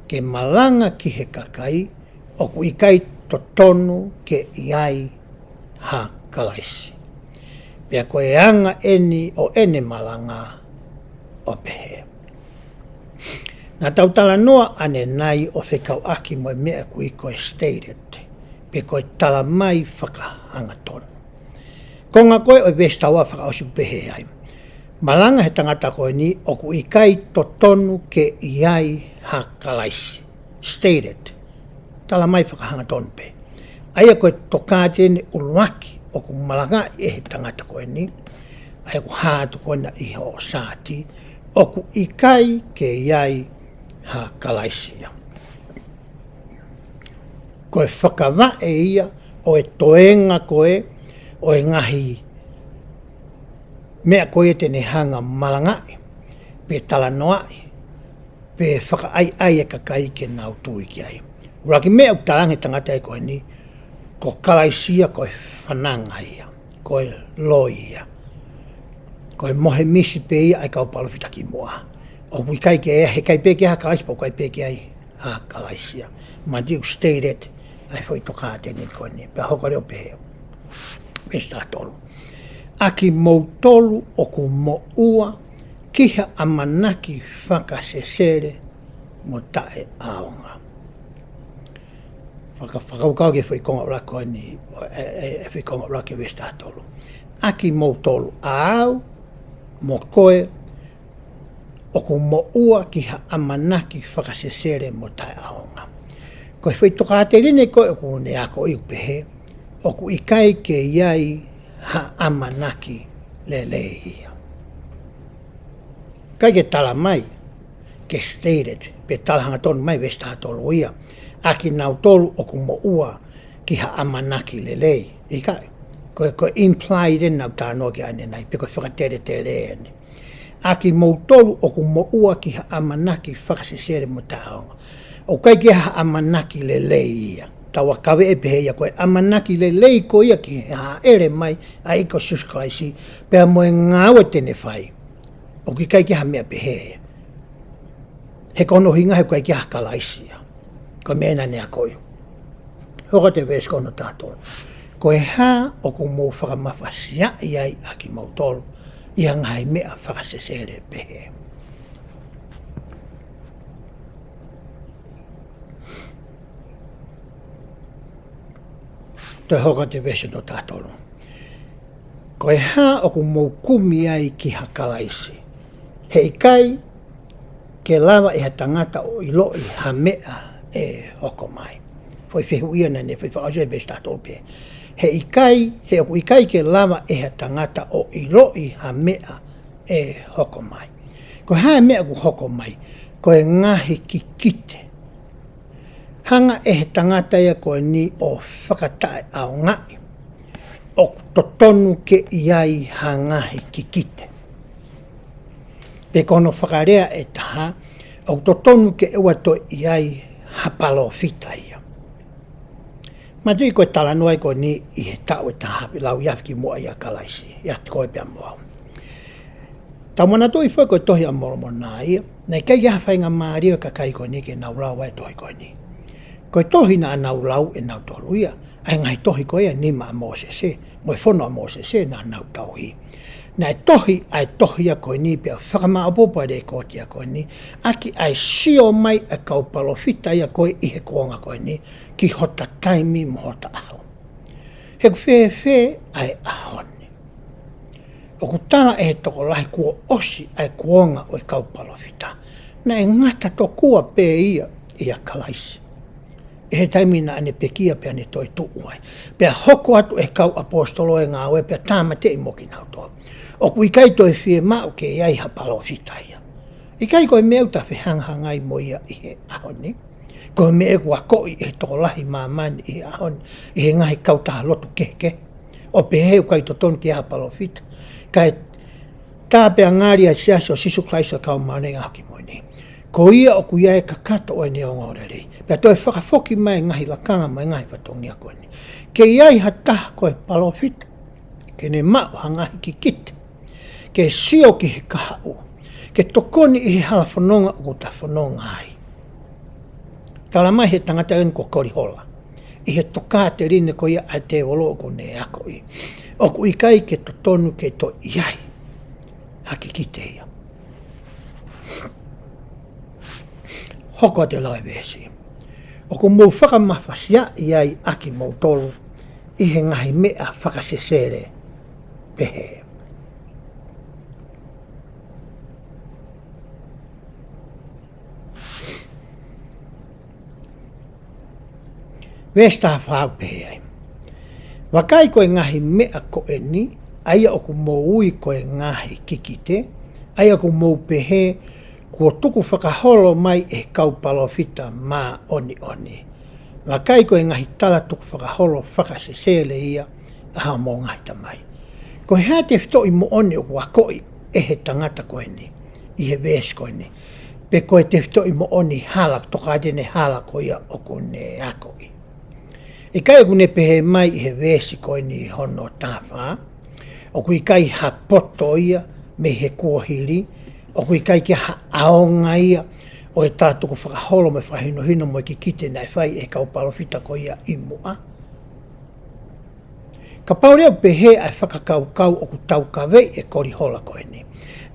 ke malanga ki he kakai, ʻoku ʻikai totonu ke ʻi ai ha Kalaisi. Pea ko e anga eni ʻo ʻene malanga ʻo pehē. Naʻa tau talanoa ʻanenai ʻo fekauʻaki mo e meʻa ʻoku ui ko e stated, pe ko e tala mai fakahangatonu. Konga ko ē ʻo e veesi taha ua fakaʻosi ʻoku pehē ai. Malanga he tangata ko eni ʻoku ʻikai totonu ke ʻi ai ha Kalaisi. Stated. Tala mai fakahangatonu pē. ʻA ia ko e tokāteline ʻuluaki ʻoku malangaʻi ʻe he tangata ko eni. ʻA ia ʻoku hā atu ko ena ʻi hoʻo saati. ʻOku ʻikai ke ʻi ai ha Kalaisi ia. Ko e fakavaʻe ia ʻo e toenga ko ē ʻo e ngaahi meʻa ko ia te ne hanga malangaʻi, pe talanoaʻi, pe fakaʻaiʻai e kakai ke nau tui ki ai. ʻUluaki meʻa ʻoku talaange tangata ia ko eni, ko Kalaisi ia ko e fananga ia, ko e loi ia. Ko e mohe misi pē ia ʻa e kau palōfita kimuʻa. ʻOku ʻikai ke, he ʻikai pē ke ha Kalaisi, pea ʻoku ʻikai pē ke ai ha Kalaisi ia. Mātiu stated, ʻa e foʻi tokāteline ko eni, pea hoko leva ʻo pehē. Veesi taha tolu. ʻA kimoutolu ʻoku moʻua ki ha ʻamanaki fakasesele mo taʻeʻaonga. Faka-, fakakaukau ki he foʻi konga ʻuluaki ko eni, ʻe, ʻe, ʻe foʻi konga ʻuluaki veesi taha tolu. ʻA kimoutolu ʻa au mo koe ʻoku moʻua ki ha ʻamanaki fakasesele mo taʻeʻaonga. Ko e foʻi tokāteline ko ē ʻoku ne akoʻi ʻoku pehē, ʻoku ʻikai ke ʻi ai ha ʻamanaki lelei ia. ʻIkai ke tala mai, ke stated, pe tala hangatonu mai veesi taha tolu ia, ʻa kinautolu ʻoku moʻua ki ha ʻamanaki lelei. ʻIkai, ko e, ko e implied ena ʻoku talanoa ki ai ʻanenai, pe ko e fakateletele eni. ʻA kimoutolu ʻoku moʻua ki ha ʻamanaki fakasesele mo taʻeʻaonga. ʻOku ʻikai ke ha ʻamanaki lelei ia. Tau ʻa kave ʻe pehē ia ko e ʻamanaki lelei ko ia ki he hāʻele mai ʻa e ʻEiki ko Sīsū Kalaisi, pea mo e ngāue te ne fai. ʻOku ʻikai ke ha meʻa pehē ia. He ko hono ʻuhinga he ʻoku ʻikai ke ha Kalaisi ia. Ko e meʻa naʻa ne akoʻi. Hoko atu e veesi ko hono taha tolu. Ko e hā ʻoku mou fakamafasiaʻi ai ʻa kimoutolu ʻi ha ngaahi meʻa fakasesele pehē. Toe hoko atu e veesi ko hono taha tolu. Ko e hā ʻoku mou kumi ai ki ha Kalaisi. He ʻikai ke lava ʻe ha tangata ʻo ʻiloʻi ha meʻa ʻe hoko mai. Foʻi fehuʻi ia naʻa ne foʻi fakaʻosi e veesi taha tolu pē. He ʻikai, he ʻoku ʻikai ke lava ʻe ha tangata ʻo ʻiloʻi ha meʻa ʻe hoko mai. Ko e hā e meʻa ʻoku hoko mai, ko e ngaahi kikite. Hanga ʻe he tangata ia ko eni ʻo fakataʻeʻaongaʻi ʻoku totonu ke ʻi ai ha ngaahi kikite. Pe ko hono fakalea ʻe taha, ʻoku totonu ke ʻoua toe ʻi ai ha palōfita ia. Manatuʻi ko e talanoa ia ko eni ʻi he taʻu ʻe taha pe lau ia kimuʻa ʻia Kalaisi, ʻiate koe pea mo au. Tau manatuʻi foki ko e Tohi ʻa Molomona ia, naʻe ʻikai ke ha faingamālie ʻo e kakai ko eni ke nau lau ʻa e tohi ko eni. Ko e tohi naʻa nau lau ʻe nautolu ia, ʻa e ngaahi tohi ko ia ʻa e nima ʻa Mōsese, mo e fono ʻa Mōsese naʻa nau tauhi. Naʻe tohi ʻa e tohi ia ko eni pea fakamaʻopoʻopo ʻa e lēkooti ia ko eni, ʻaki ʻa e sio mai ʻa e kau palōfita ia ko ē ʻi he kuonga ko eni, ki hota taimi mo hota ʻaho. He ʻoku fēfē ʻa e ʻaho ni. ʻOku tala ʻe he tokolahi kuo ʻosi ʻa e kuonga ʻo e kau palōfita. Naʻe ngata tokua pē ia ʻia Kalaisi. ʻI he taimi naʻa ne pekia pea ne toetuʻu ai. Pea hoko atu ʻe he kau ʻaposetolo e ngāue pea tāmateʻi mo kinautolu. ʻOku ʻikai toe fiemaʻu ke ʻi ai ha palōfita ia. ʻIkai ko e meʻa ʻoku ta fehangahangai mo ia ʻi he ʻaho ni. Ko e meʻa ʻoku akoʻi ʻe he tokolahi māmani ʻi he ʻaho ni, ʻi he ngaahi kautaha lotu kehekehe. ʻO pehē ʻoku ʻikai totonu ke ʻi ai ha palōfita. Kae tā pea ngali ʻa e Siasi ʻo Sīsū Kalaisi ʻo e Kau Māʻoniʻoni ʻi he Ngaahi ʻAho Kimui Ni. Ko ia ʻoku ʻi ai e kakato ʻo ʻene ongoongolelei. Pea toe fakafoki mai e ngaahi lakanga mo e ngaahi fatongia ko eni. Ke ʻi ai ha taha ko e palōfita. Ke ne maʻu ha ngaahi kikite. Ke sio ki he kahaʻu. Ke tokoni ʻi he hala fononga ʻoku ta fononga ai. Tala mai he tangata eni ko Kolihola. ʻI he tokāteline ko ia ʻa e tēvolo ʻoku ne akoʻi. ʻOku ʻikai ke totonu ke toe ʻi ai. Ha kikite ia. Hoko atu e lau e veesi. ʻOku mou fakamafasiaʻi ai ʻa kimoutolu ʻi he ngaahi meʻa fakasesele pehē. Veesi taha fā ʻoku pehē ai: Vakai, ko e ngaahi meʻa ko eni, ʻa ia ʻoku mou ui ko e ngaahi kikite, ʻa ia ʻoku mou pehē kuo tuku fakaholo mai ʻe he kau palōfita māʻoniʻoni. Vakai, ko e ngaahi talatukufakaholo fakasesele ia ʻa hoʻomou ngaahi tamai. Ko e hā e tefitoʻi moʻoni ʻoku akoʻi ʻe he tangata ko eni ʻi he veesi ko eni? Pe ko e tefitoʻi moʻoni hala, tokāteline hala ko ia ʻoku ne akoʻi? ʻIkai ʻoku ne pehē mai ʻi he veesi ko eni hono taha fā, ʻoku ʻikai ha poto ia mei he kuohili, ʻoku ʻikai ke ha ʻaonga ia ʻo e talatukufakaholo mo e fakahinohino mo e kikite naʻe fai ʻe he kau palōfita ko ia ʻi muʻa? Kapau leva ʻoku pehē ʻa e fakakaukau ʻoku taukaveʻi ʻe Kolihola ko eni,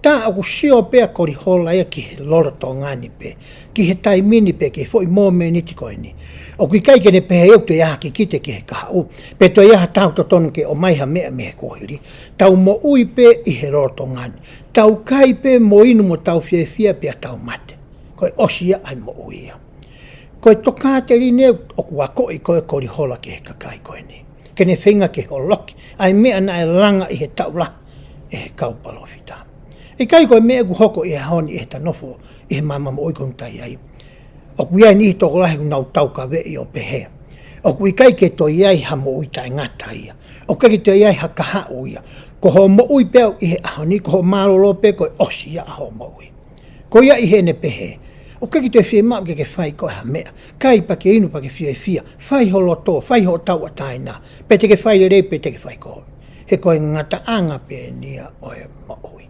tā ʻoku sio pē ʻa Kolihola ia ki he lolotonga ni pē, ki he taimi ni pē, ki he foʻi mōmeniti ko eni. ʻOku ʻikai ke ne pehē ia ʻoku toe ʻi ai ha kikite ki he kahaʻu, pe toe ʻi ai ha taha ʻoku totonu ke ʻomai ha meʻa mei he kuohili. Tau moʻui pē ʻi he lolotonga ni. Tau kai pē mo inu mo tau fiefia pea tau mate. Ko e ʻosi ia ʻa e moʻui ia. Ko e tokāteline ʻoku akoʻi ko ē ʻe Kolihola ki he kakai ko eni, ke ne feinga ke holoki ʻa e meʻa naʻe langa ʻi he taʻu lahi ʻe he kau palōfita. ʻIkai ko e meʻa ʻoku hoko ʻi he ʻaho ni ʻi heʻeta nofo ʻi he maama moʻui ko eni ʻoku tau ʻi ai. ʻOku ʻi ai e niʻihi tokolahi ʻoku nau taukaveʻi ʻo pehē, ʻoku ʻikai ke toe ʻi ai ha moʻui taʻengata ia. ʻOku ʻikai ke toe ʻi ai ha kahaʻu ia. Ko hoʻo moʻui pē ʻi he ʻaho ni, ko hoʻo mālōlō pē, ko e ʻosi ia ʻa hoʻo moʻui. Ko ia ʻi heʻene pehē, ʻoku ʻikai ke toe fiemaʻu ke ke fai ko e ha meʻa. Kai pea ke inu pea ke fiefia. Fai ho loto, fai hoʻo tauʻatāina. Pe te ke fai lelei, pe te ke fai kovi. He ko e ngataʻanga pē eni ia ʻo e moʻui.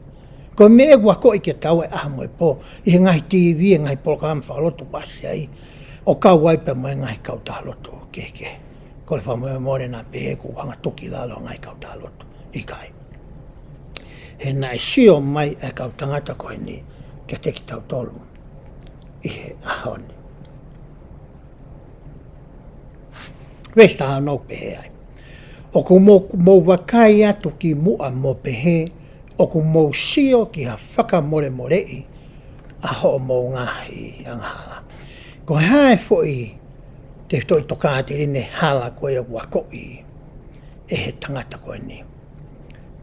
Ko e meʻa ʻoku akoʻi kiate kitaua he ʻaho mo e pō, ʻi he ngaahi TV, he ngaahi polokalama fakalotu ʻoku ʻasi ai, ʻo kau ai pea mo e ngaahi kautaha lotu kehekehe. Ko e fakamolemole naʻa pehē kuo hanga ʻo tuki lalo e ngaahi kautaha lotu. ʻIkai. He naʻe sio mai ʻa e kau tangata ko eni kiate kitautolu ʻi he ʻaho ni. Veesi taha ono ʻoku pehē ai: ʻOku mou, mou vakai atu ki muʻa mo pehē, ʻoku mou sio ki ha fakamolemoleʻi ʻa hoʻomou ngaahi angahala. Ko e hā e foʻi tefitoʻi tokāteline hala ko ia ʻoku akoʻi ʻe he tangata ko eni?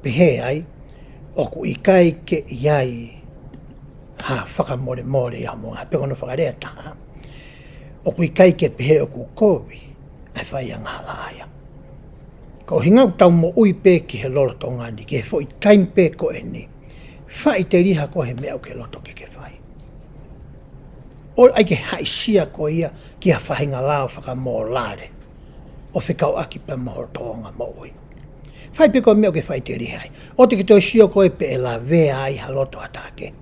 Pehē ai, ʻoku ʻikai ke ʻi ai ha fakamolemole ia mo ha, pe ko hono fakalea ʻe taha, ʻoku ʻikai ke pehē ʻoku kovi ʻa e fai angahala ia. Ko e ʻuhinga ʻoku tau moʻui pē ki he lolotonga ni, ki he foʻi taimi pē ko eni, faʻiteliha koe he meʻa ʻoku ke loto ke ke fai. ʻOua ʻai ke haʻisia koe ia ki ha faʻahinga lao fakamōlale ʻo fekauʻaki pea mo ho tōʻonga moʻui. Fai pē koe e meʻa ʻoku ke faʻiteliha ai. ʻOua te ke toe sio koe pe ʻe lavea ai ha loto ʻa ha taha kehe,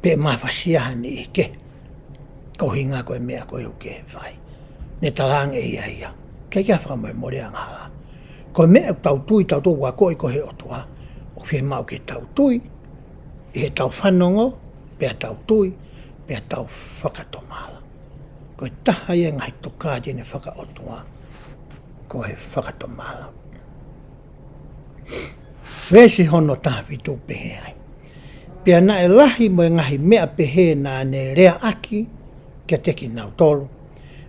pe ʻe mafasia ha niʻihi kehe, ko e ʻuhinga ko e meʻa ko ē ʻoku ke fai. Ne talaange ʻe ia ia, ʻikai ke ʻi ai ha fakamolemole angahala. Ko e meʻa ʻoku tau tui, tau tui ʻoku akoʻi ko ē ʻe he ʻOtua, ʻoku fiemaʻu ke tau tui ʻi heʻetau fanongo, pea tau tui, pea tau fakatomala. Ko e taha ia e ngaahi tokāteline fakaʻotua, ko e fakatomala. Veesi hono taha fitu ʻoku pehē ai: Pea naʻe lahi mo e ngaahi meʻa pehē naʻa ne leaʻaki kiate kinautolu,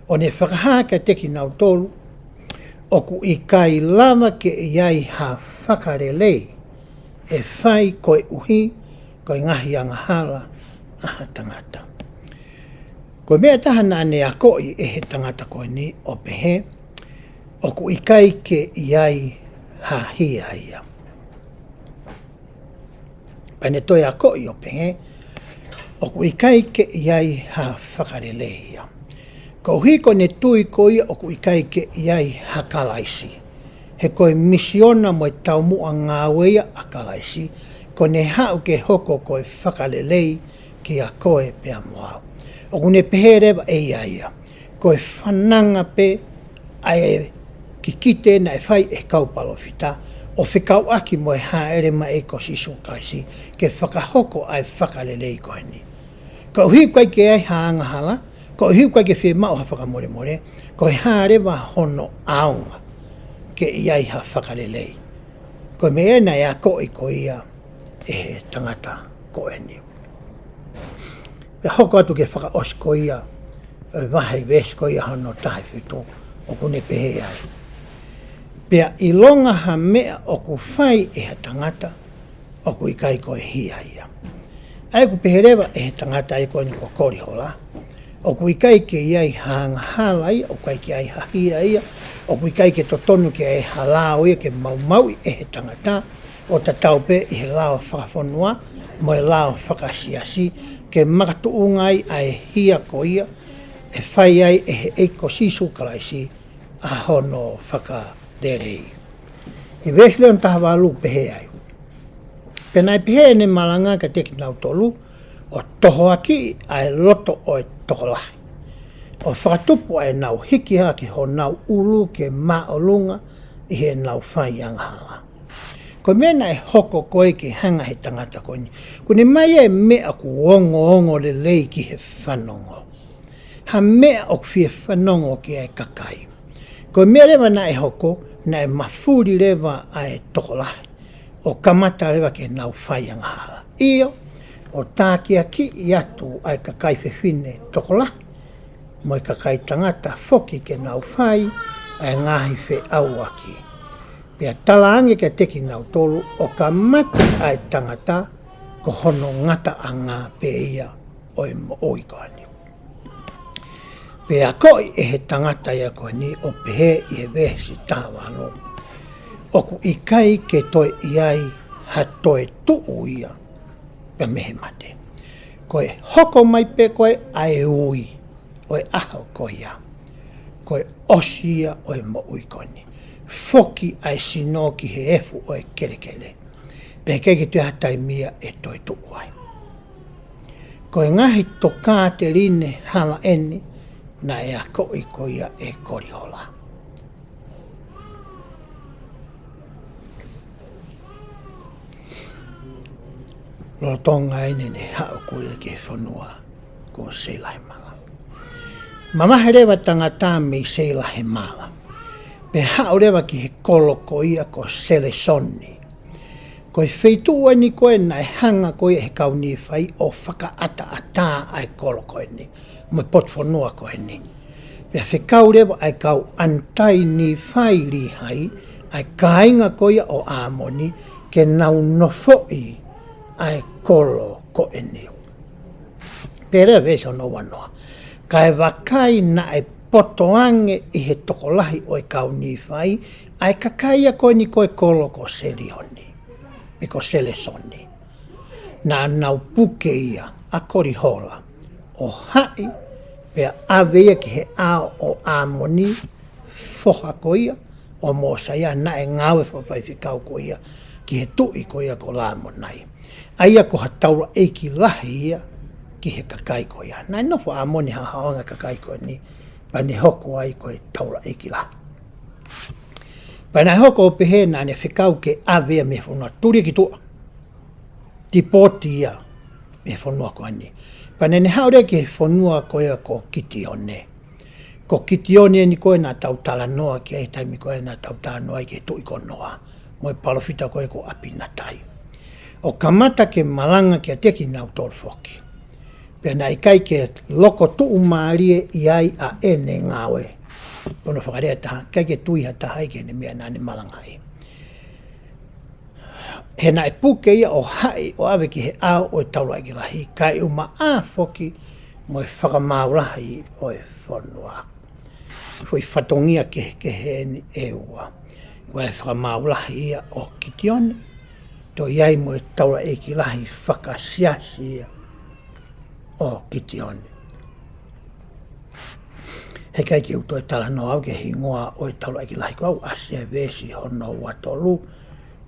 ʻo ne fakahā kiate kinautolu ʻoku ʻikai lava ke ʻi ai ha fakalelei ʻe fai koeʻuhi ko e ngaahi angahala ʻa ha tangata. Ko e meʻa ʻe taha naʻa ne akoʻi ʻe he tangata ko eni ʻo pehē, ʻoku ʻikai ke ʻi ai ha hia ia. Pea ne toe akoʻi ʻo pehē, ʻoku ʻikai ke ʻi ai ha fakalelei ia. Koeʻuhi ko ʻene tui ko ia ʻoku ʻikai ke ʻi ai ha Kalaisi. He ko e misiona mo e taumuʻa ngāue ia ʻa Kalaisi, ko ʻene haʻu ke hoko ko e fakalelei kiate koe pea mo au. ʻOku ne pehē leva ʻe ia ia, ko e fananga pē ʻa e kikite naʻe fai ʻe he kau palōfita, ʻo fekauʻaki mo e hāʻele mai ko Sīsū Kalaisi, ke fakahoko ʻa e fakalelei ko eni. Koeʻuhi ʻoku ʻikai ke ʻi ai ha angahala, koeʻuhi ʻoku ʻikai ke fiemaʻu ha fakamolemole, ko e hā leva hono ʻaonga ke ʻi ai ha fakalelei? Ko e meʻa naʻe akoʻi ko ia ʻe he tangata ko eni. Pea hoko atu ki he fakaʻosi ko ia ʻo e vahe veesi ko ia hono taha fitu, ʻoku ne pehē ai: Pea ʻilonga ha meʻa ʻoku fai ʻe ha tangata, ʻoku ʻikai ko e hia ia. ʻA ia ʻoku pehē leva ʻe he tangata ia ko eni ko Kolihola, ʻoku ʻikai ke ʻi ai ha angahala ia, ʻoku ʻikai ke ʻi ai ha hia ia, ʻoku ʻikai ke totonu ke ʻi ai ha lao ia ke maumauʻi ʻe he tangata, ʻo tatau pē ʻi he lao fakafonua mo e lao fakasiasi, ke makatuʻunga ai ʻa e hia ko ia ʻe fai ai ʻe he ʻEiki ko Sīsū Kalaisi ʻa hono fakalelei. ʻI he veesi leva hono taha valu pehē ai: Pea naʻe pehē ʻene malanga kiate kinautolu, ʻo tohoakiʻi ʻa e loto ʻo e tokolahi, ʻo fakatupu ʻa ʻenau hiki hake honau ʻulu ke māʻolunga ʻi heʻenau fai angahala. Ko e meʻa naʻe hoko ko ē ke hanga he tangata ko eni, kuo ne ʻomai e meʻa ʻoku ongoongo lelei ki he fanongo, ha meʻa ʻoku fie fanongo ki ai e kakai. Ko e meʻa leva naʻe hoko, naʻe mafuli leva ʻa e tokolahi ʻo kamata leva ke nau fai angahala. ʻIo, ʻo tākiekina atu ʻa e kakai fefine tokolahi mo e kakai tangata foki ke nau fai ʻa e ngaahi feʻauaki. Pea talaange kiate kinautolu ʻo kamata ʻa e tangata ko hono ngataʻanga pē ia ʻo e moʻui ko eni. Pea akoʻi ʻe he tangata ia ko eni ʻo pehē ʻi he veesi taha valu: ʻOku ʻikai ke toe ʻi ai ha toetuʻu ia pea mei he mate. Ko e hoko mai pē ko ē ʻa e ui ʻo e ʻaho ko ia, ko e ʻosi ia ʻo e moʻui ko eni. Foki ʻa e sino ki he efu ʻo e kelekele. Pea ʻikai ke toe ʻi ai ha taimi ia ʻe toetuʻu ai. Ko e ngaahi tokāteline hala eni naʻe akoʻi ko ia ʻe Kolihola. Lolotonga eni ʻene haʻu ko ia ki he fonua ko Seilahemala. Mavahe leva tangata mei Seilahemala, pea haʻu leva ki he kolo ko ia ko Selesoni. Ko e feituʻu eni ko ē naʻe hanga ko ia ʻe he kau Nīfai ʻo fakaʻataʻatā ʻa e kolo ko eni mo e potu fonua ko eni. Pea fekau leva ʻa e kau ʻAnitai-Nīfai-Līhai, ʻa e kāinga ko ia ʻo ʻĀmoni, ke nau nofoʻi ʻa e kolo ko eni. Pea lea veesi hono uanoa: Kae vakai naʻe poto ange ʻi he tokolahi ʻo e kau Nīfai ʻa e kakai ia ko eni ko e kolo ko Selioni, pe ko Selesoni. Naʻa nau puke ia ʻa Kolihola ʻo haʻi, pea ʻave ia ki he ʻao ʻo ʻĀmoni, foha ko ia ʻo Mōsaia, naʻe ngāue fakafaifekau ko ia ki he tuʻi ko ia ko Lamonai. ʻA ia ko ha taulaʻeiki lahi ia ki he kakai ko ia. Naʻe nofo ʻĀmoni haohaoa ange kakai ko eni, pea ne hoko ai ko e taulaʻeiki lahi. Pea naʻe hoko ʻo pehē naʻa ne fekau ke ʻave ia mei he fonua, tuli ki tuʻa, tipoti ia mei he fonua ko eni. Pea naʻa ne haʻu leva ki he fonua ko ia ko Kitione. Ko Kitione eni ko ē naʻa tau talanoa ki ai he taimi ko ē naʻa tau talanoa ai ki he tuʻi ko Noa mo e palōfita ko ē ko ʻApinatai, ʻo kamata ke malanga kiate kinautolu foki. Pea naʻe ʻikai ke loko tuʻumālie ʻi ai ʻa ʻene ngāue. Ko hono fakalea ʻe taha, ʻikai ke tui ha taha ia ki heʻene meʻa naʻa ne malangaʻi. He naʻe puke ia ʻo haʻi ʻo ʻave ki he ʻao ʻo e taulaʻeiki lahi, kae ʻumaʻā foki mo e fakamaau lahi ʻo e fonua. Foʻi fatongia kehekehe eni ʻe ua. Ko e fakamaau lahi ia ʻo Kitione, toe ʻi ai mo e taulaʻeiki lahi fakasiasi ia ʻo Kitione. Heʻikai ke u toe talanoa au ki he hingoa ʻo e taulaʻeiki lahi ko ē, ʻoku ʻasi he veesi hono ua tolu,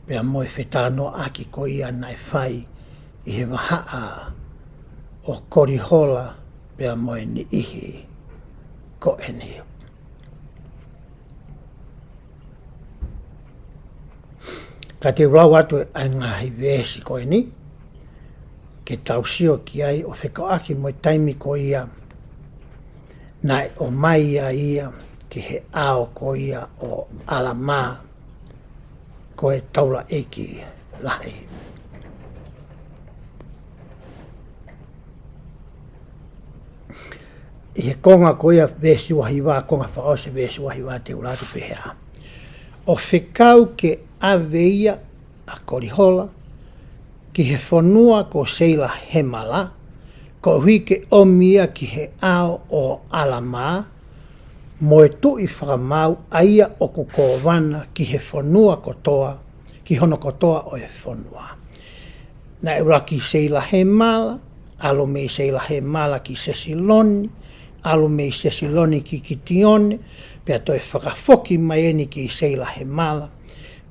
pea mo e fetalanoaʻaki ko ia naʻe fai ʻi he vahaʻa ʻo Kolihola pea mo e niʻihi ko eni. Ka te u lau atu ʻa e ngaahi veesi ko eni ke tau sio ki ai ʻo fekauʻaki mo e taimi ko ia naʻe ʻomai ai ia ki he ʻao ko ia ʻo ʻAlamā, Ko e taulaʻeiki lahi. ʻI he konga ko ia veesi uahiva, konga fakaʻosi veesi uahiva, te u lau atu pehē: ʻO fekau ke ʻave ia ʻa Kolihola ki he fonua ko Seilahemala, koeʻuhi ke ʻomi ia ki he ʻao ʻo ʻAlamā, mo e tuʻi fakamaau ʻa ia ʻoku kōvana ki he fonua kotoa, ki hono kotoa ʻo e fonua. Naʻe ʻuluaki Seilahemala, ʻalu mei Seilahemala ki Sesiloni, ʻalu mei Sesiloni ki Kitione, pea toe fakafoki mai eni ki Seilahemala,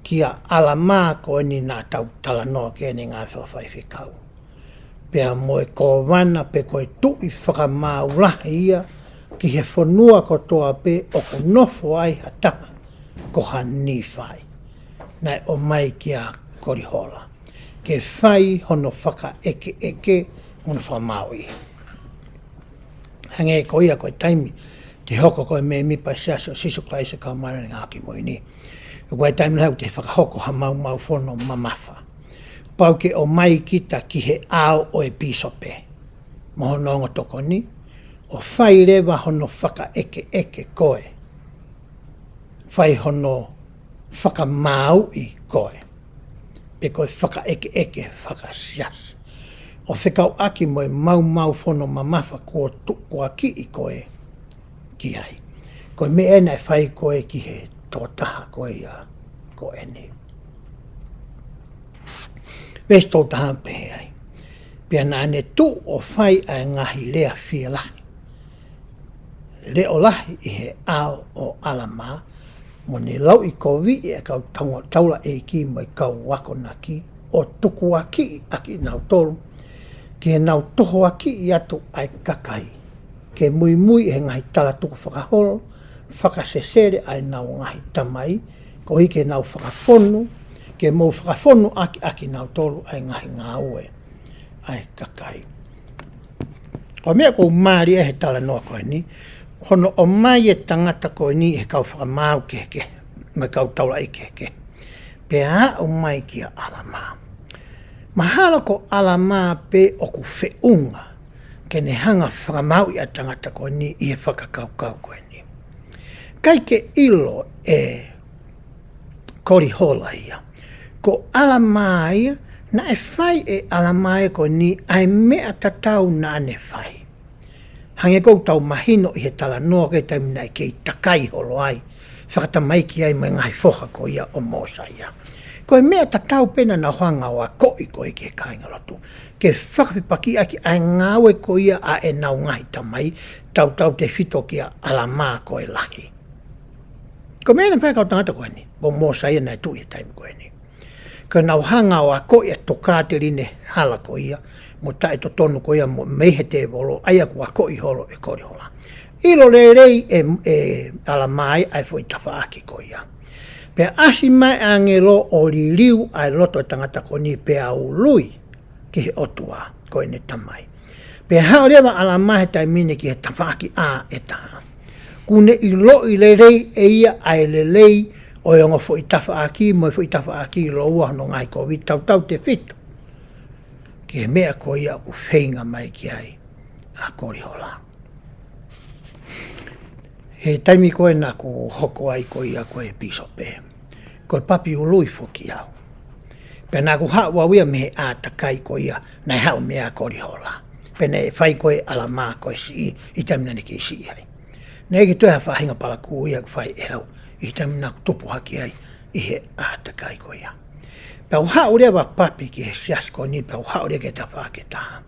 kia ʻAlamā ko eni naʻa tau talanoa ki ai ʻi he ngaahi fakafaifekau. Pea mo e kōvana pe ko e tuʻi fakamaau lahi ia ki he fonua kotoa pē ʻoku nofo ai ha taha ko ha Nīfai. Naʻe ʻomai kia Kolihola ke fai hono fakaʻekeʻeke mo hono fakamāuʻi. Hangē ko ia ko e taimi te hoko ko e mēmipa Siasi ʻo Sīsū Kalaisi ʻo e Kau Māʻoniʻoni ʻi he Ngaahi ʻAho Kimui Ni, ko e taimi lahi ʻoku te fakahoko ha maumau fono mamafa. Pau ke ʻomai kita ki he ʻao ʻo e pīsope mo hono ongo tokoni, ʻo fai leva hono fakaʻekeʻeke koe, fai hono fakamāuʻi koe, pe ko e fakaʻekeʻeke fakasiasi, ʻo fekauʻaki mo e maumau fono mamafa kuo tukuakiʻi koe ki ai. Ko e meʻa ena ʻe fai ko ē ki he tokotaha ko ia ko eni. Veesi tolu taha pehē ai: Pea naʻa ne tuʻu ʻo fai ʻa e ngaahi lea fielahi, leʻo lahi ʻi he ʻao ʻo ʻAlamā, mo ne lauʻikoviʻi ʻa e kau taula-, taulaʻeiki mo e kau akonaki, ʻo tukuakiʻi ʻa kinautolu, ke nau tohoakiʻi atu ʻa e kakai, ke muimui ʻi he ngaahi talatukufakaholo, fakasesele ʻa ʻenau ngaahi tamai, koeʻuhi ke nau fakafonu, ke mou fakafonu ʻaki ʻa kinautolu ʻa e ngaahi ngāue ʻa e kakai. Ko e meʻa ʻoku mālie he talanoa ko eni, hono ʻomai e tangata ko eni ʻe he kau fakamaau kehekehe, mo e kau taulaʻeiki kehekehe, pea aʻu mai kia ʻAlamā. Mahalo ko ʻAlamā pē ʻoku feʻunga ke ne hanga ʻo fakamāuʻi ʻa e tangata ko eni ʻi he fakakaukau ko eni. ʻIkai ke ʻilo ʻe Kolihola ia, ko ʻAlamā ia, naʻe fai ʻe ʻAlamā ia ko eni ʻa e meʻa tatau naʻa ne fai. Hangē ko ʻetau mahino ʻi he talanoa ki he taimi naʻe kei takai holo ai, fakatamaiki ai mo e ngaahi foha ko ia ʻo Mōsaia. Ko e meʻa tatau pē naʻa nau hanga ʻo akoʻi ko ē ki he kāingalotu, ke fakafepakiʻaki ʻa e ngāue ko ia ʻa ʻenau ngaahi tamai, tautautefito kia ʻAlamā ko e lahi. Ko e meʻa naʻe fai ʻe he kau tangata ko eni, mo Mōsaia naʻe tuʻu ʻi he taimi ko eni, ko ʻenau hanga ʻo akoʻi ʻa e tokāteline hala ko ia, mo e taʻetotonu ko ia, mo, mei he tēvolo, ʻa ia kuo akoʻi holo ʻe Kolihola. ʻIlo lelei ʻe, ʻe ʻAlamā ia ʻa e foʻi tafaʻaki ko ia. Pea ʻasi mai ʻa e ʻāngelo ʻo liliu ʻa e loto ʻo e tangata ko eni pea ului ki he ʻOtua ko ʻene tamai. Pea haʻu leva ʻa ʻAlamā he taimi ni ki he tafaʻaki ʻa e taha. Kuo ne ʻiloʻi lelei ʻe ia ʻa e lelei ʻo e ongo foʻi tafaʻaki, mo e foʻi tafaʻaki ʻi loua hono ngaahi kovi, tautautefito ki he meʻa ko ia ʻoku feinga mai ki ai ʻa Kolihola. He taimi ko ē naʻa ku hoko ai ko ia ko e pīsope, ko e papi ului foki au. Pea naʻa ku haʻu au ia mei he ʻātakai ko ia naʻe haʻu mei ai ʻa Kolihola. Pea naʻe fai ko ē ʻe ʻAlamā ko e siʻi, ʻi he taimi naʻa ne kei siʻi ai. Naʻe ʻikai toe ha faʻahinga palakū ia kuo fai ʻe au, ʻi he taimi naʻa ku tupu hake ai ʻi he ʻātakai ko ia. Pea u haʻu leva papi ki he siasi ko eni, pea u haʻu leva ki he tafaʻaki ʻe taha.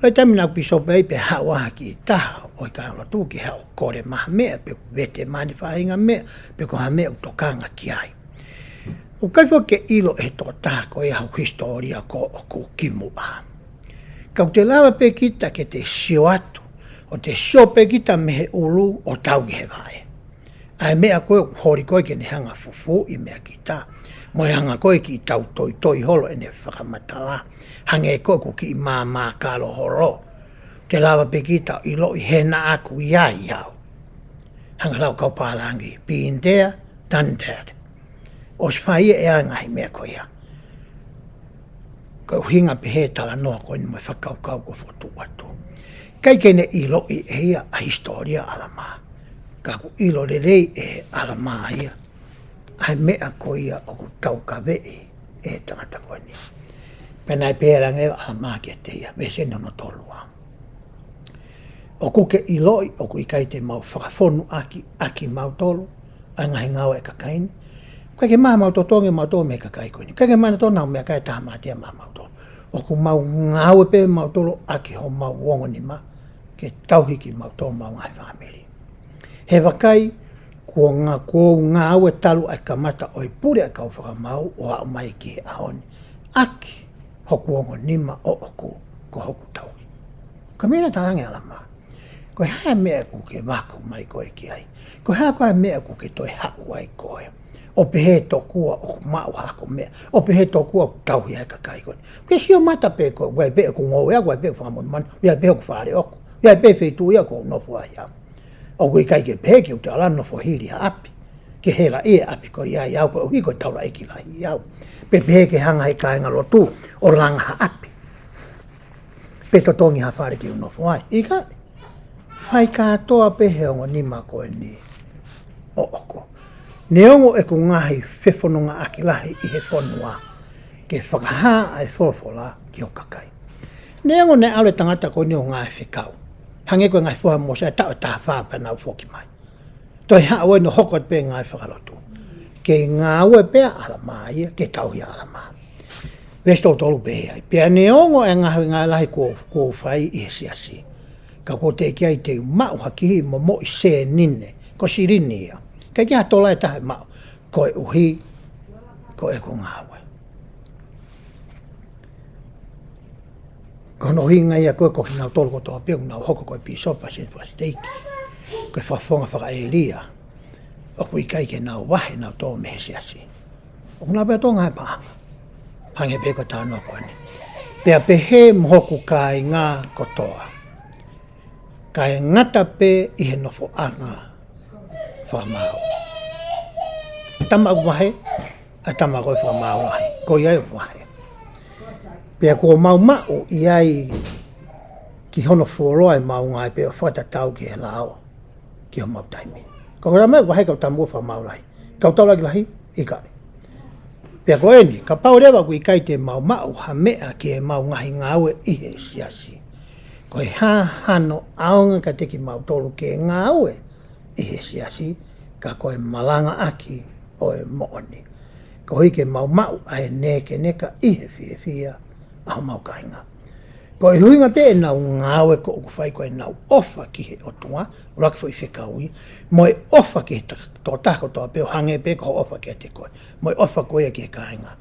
Loi taimi naʻa ku pīsope ai pea haʻu ha kiʻi taha ʻo e kāingalotu ke haʻu ʻo kole mai ha meʻa, pe vete mai ha faʻahinga meʻa, pe ko ha meʻa ʻoku tokanga ki ai. ʻOku ʻikai foki ke ʻilo ʻe he tokotaha ko ia hoku hisitōlia ko ē ʻoku kimuʻa. Ka ʻoku te lava pē kita ke te sio atu, ʻo te sio pē kita mei he ʻulu ʻo tau ki he vaʻe. ʻA e meʻa ko ē ʻoku holi ko ē ke ne hanga ʻo fufuuʻi meia kita, mo e hanga ko ē ke tau toitoi holo ʻene fakamatala, hangē ko ē ʻoku kiʻi māmākalo holo. Te lava pē kita ʻo ʻiloʻi he naʻa ku ʻi ai au. Hangē ko e lau ʻa e kau pālangi, been there, done that. ʻOsi fai ʻe ia e ngaahi meʻa ko ia. Ko e ʻuhinga pē he talanoa ko eni mo e fakakaukau ko e fokotuʻu atu. ʻIkai ke ne ʻiloʻi ʻe ia ʻa e hisitōlia ʻa ʻAlamā. Ka ʻoku ʻilo lelei ʻe ʻAlamā ia ʻa e meʻa ko ia ʻoku taukaveʻi ʻe he tangata ko eni. Pea naʻe pehē ange ʻe ʻAlamā kiate ia, veesi hono tolu ua. ʻOku ke ʻiloʻi ʻoku ʻikai te mau fakafonu ʻaki, ʻaki mautolu, ʻa e ngaahi ngāue ʻa e kakai ni. ʻIkai ke maʻu mautolu totongi mautolu mei he kakai ko eni. ʻIkai ke maʻu nautolu ha meʻakai ʻe taha mate ia maʻa mautolu. ʻOku mau ngāue pē mautolu ʻaki homau ongo nima, ke tauhi kimautolu mo e ngaahi fāmili. He vakai, kuo ngā-, kuo u ngāue talu ʻa e kamata ʻo e pule ʻa e kau fakamaau ʻo aʻu mai ki he ʻaho ni, ʻaki hoku ongo nima ʻoʻoku ko hoku tauhi. Ko e meʻa naʻe talaange ʻe ʻAlamā. Ko e hā e meʻa ʻoku ke vaku mai koe ki ai? Ko e hā ko ā e meʻa ʻoku ke toe haʻu ai koe ʻo pehē tokua ʻoku maʻu haʻaku meʻa, ʻo pehē tokua ʻoku tauhi ʻa e kakai ko eni? ʻOku ke sio mata pē koe, ʻoku ʻi ai pē ʻeku ngoue ʻaʻaku, ʻoku ʻi ai pē ʻeku fāmili manu, ʻoku ʻi ai pē ʻeku fale ʻoʻoku, ʻoku ʻi ai pē feituʻu ia ʻoku ou nofo ai au. ʻOku ʻikai ke pehē ke u toe ala nofo hili ha ʻapi, ke helaʻia e ʻapi ko ia ʻiate au, koeʻuhi ko e taulaʻeiki lahi au. Pe pehē ke hanga ʻe he kāingalotu ʻo langa ha ʻapi, pe totongi ha fale ke u nofo ai. ʻIkai. Fai kātoa pē he ongo nima ko eni ʻoʻoku. Neongo ʻeku ngaahi fefonongaʻaki lahi ʻi he fonua, ke fakahā ʻa e folofola ki ho kakai. Neongo naʻe ʻalu e tangata ko eni ʻo ngāue fekau, hangē ko e ngaahi foha ʻa Mōsese, taʻu ʻe taha fā pea nau foki mai. Toe haʻu eni ʻo hoko atu pē ngāue fakalotu. Ke ngāue pē ʻa ʻAlamā ia, ke tauhi ʻa ʻAlamā. Veesi tolu tolu pehē ai. Pea neongo e ngaahi ngāue lahi kuo, kuo u fai ʻi he siasi, ka ʻoku ou teʻeki ai te u maʻu ha kiʻi momoʻi sēnine, ko e silini ia. ʻIkai ke ʻi ai ha tola ʻe taha ʻe maʻu, koeʻuhi ko ʻeku ngāue. Ko hono ʻuhinga ia ko ē ko kinautolu kotoa pē ʻoku nau hoko ko e pīsope, palesiteni fakasiteiki, ko e fakafofonga fakaʻēlia, ʻoku ʻikai ke nau vahe nautolu mei he siasi. ʻOku nau pē ʻo ngāue paʻanga. Hangē pē ko e talanoa ko eni. Pea pehē mo hoku kāinga kotoa, kae ngata pē ʻi he nofoʻanga fakamaau. Tama ʻoku vahe, ʻa e tama ko e fakamaau lahi, ko ia ʻoku vahe. Pea kuo mau maʻu ʻi ai ki hono fuoloa ʻemau ngāue pē ʻo fakatatau ki he lao, ki homau taimi. Ko e tama ʻoku vahe, kau tama ko e fakamaau lahi. Kau taulaʻeiki lahi, ʻikai. Pea ko eni, kapau leva ʻoku ʻikai te mau maʻu ha meʻa ki heʻemau ngaahi ngāue ʻi he siasi, ko e hā hano ʻaonga kiate kimautolu ke ngāue ʻi he siasi, ka ko e malangaʻaki ʻo e moʻoni, koeʻuhi ke mau maʻu ʻa e nēkeneka ʻi he fiefia ʻa homau kāinga. Ko e ʻuhinga pē ʻenau ngāue ko ē ʻoku fai ko ʻenau ʻofa ki he ʻOtua, ʻuluaki foʻi fekau ia, mo e ʻofa ki he ta-, tokotaha kotoa pē ʻo hangē pē ko hoʻo ʻofa kiate koe, mo e ʻofa ko ia ki he kāinga.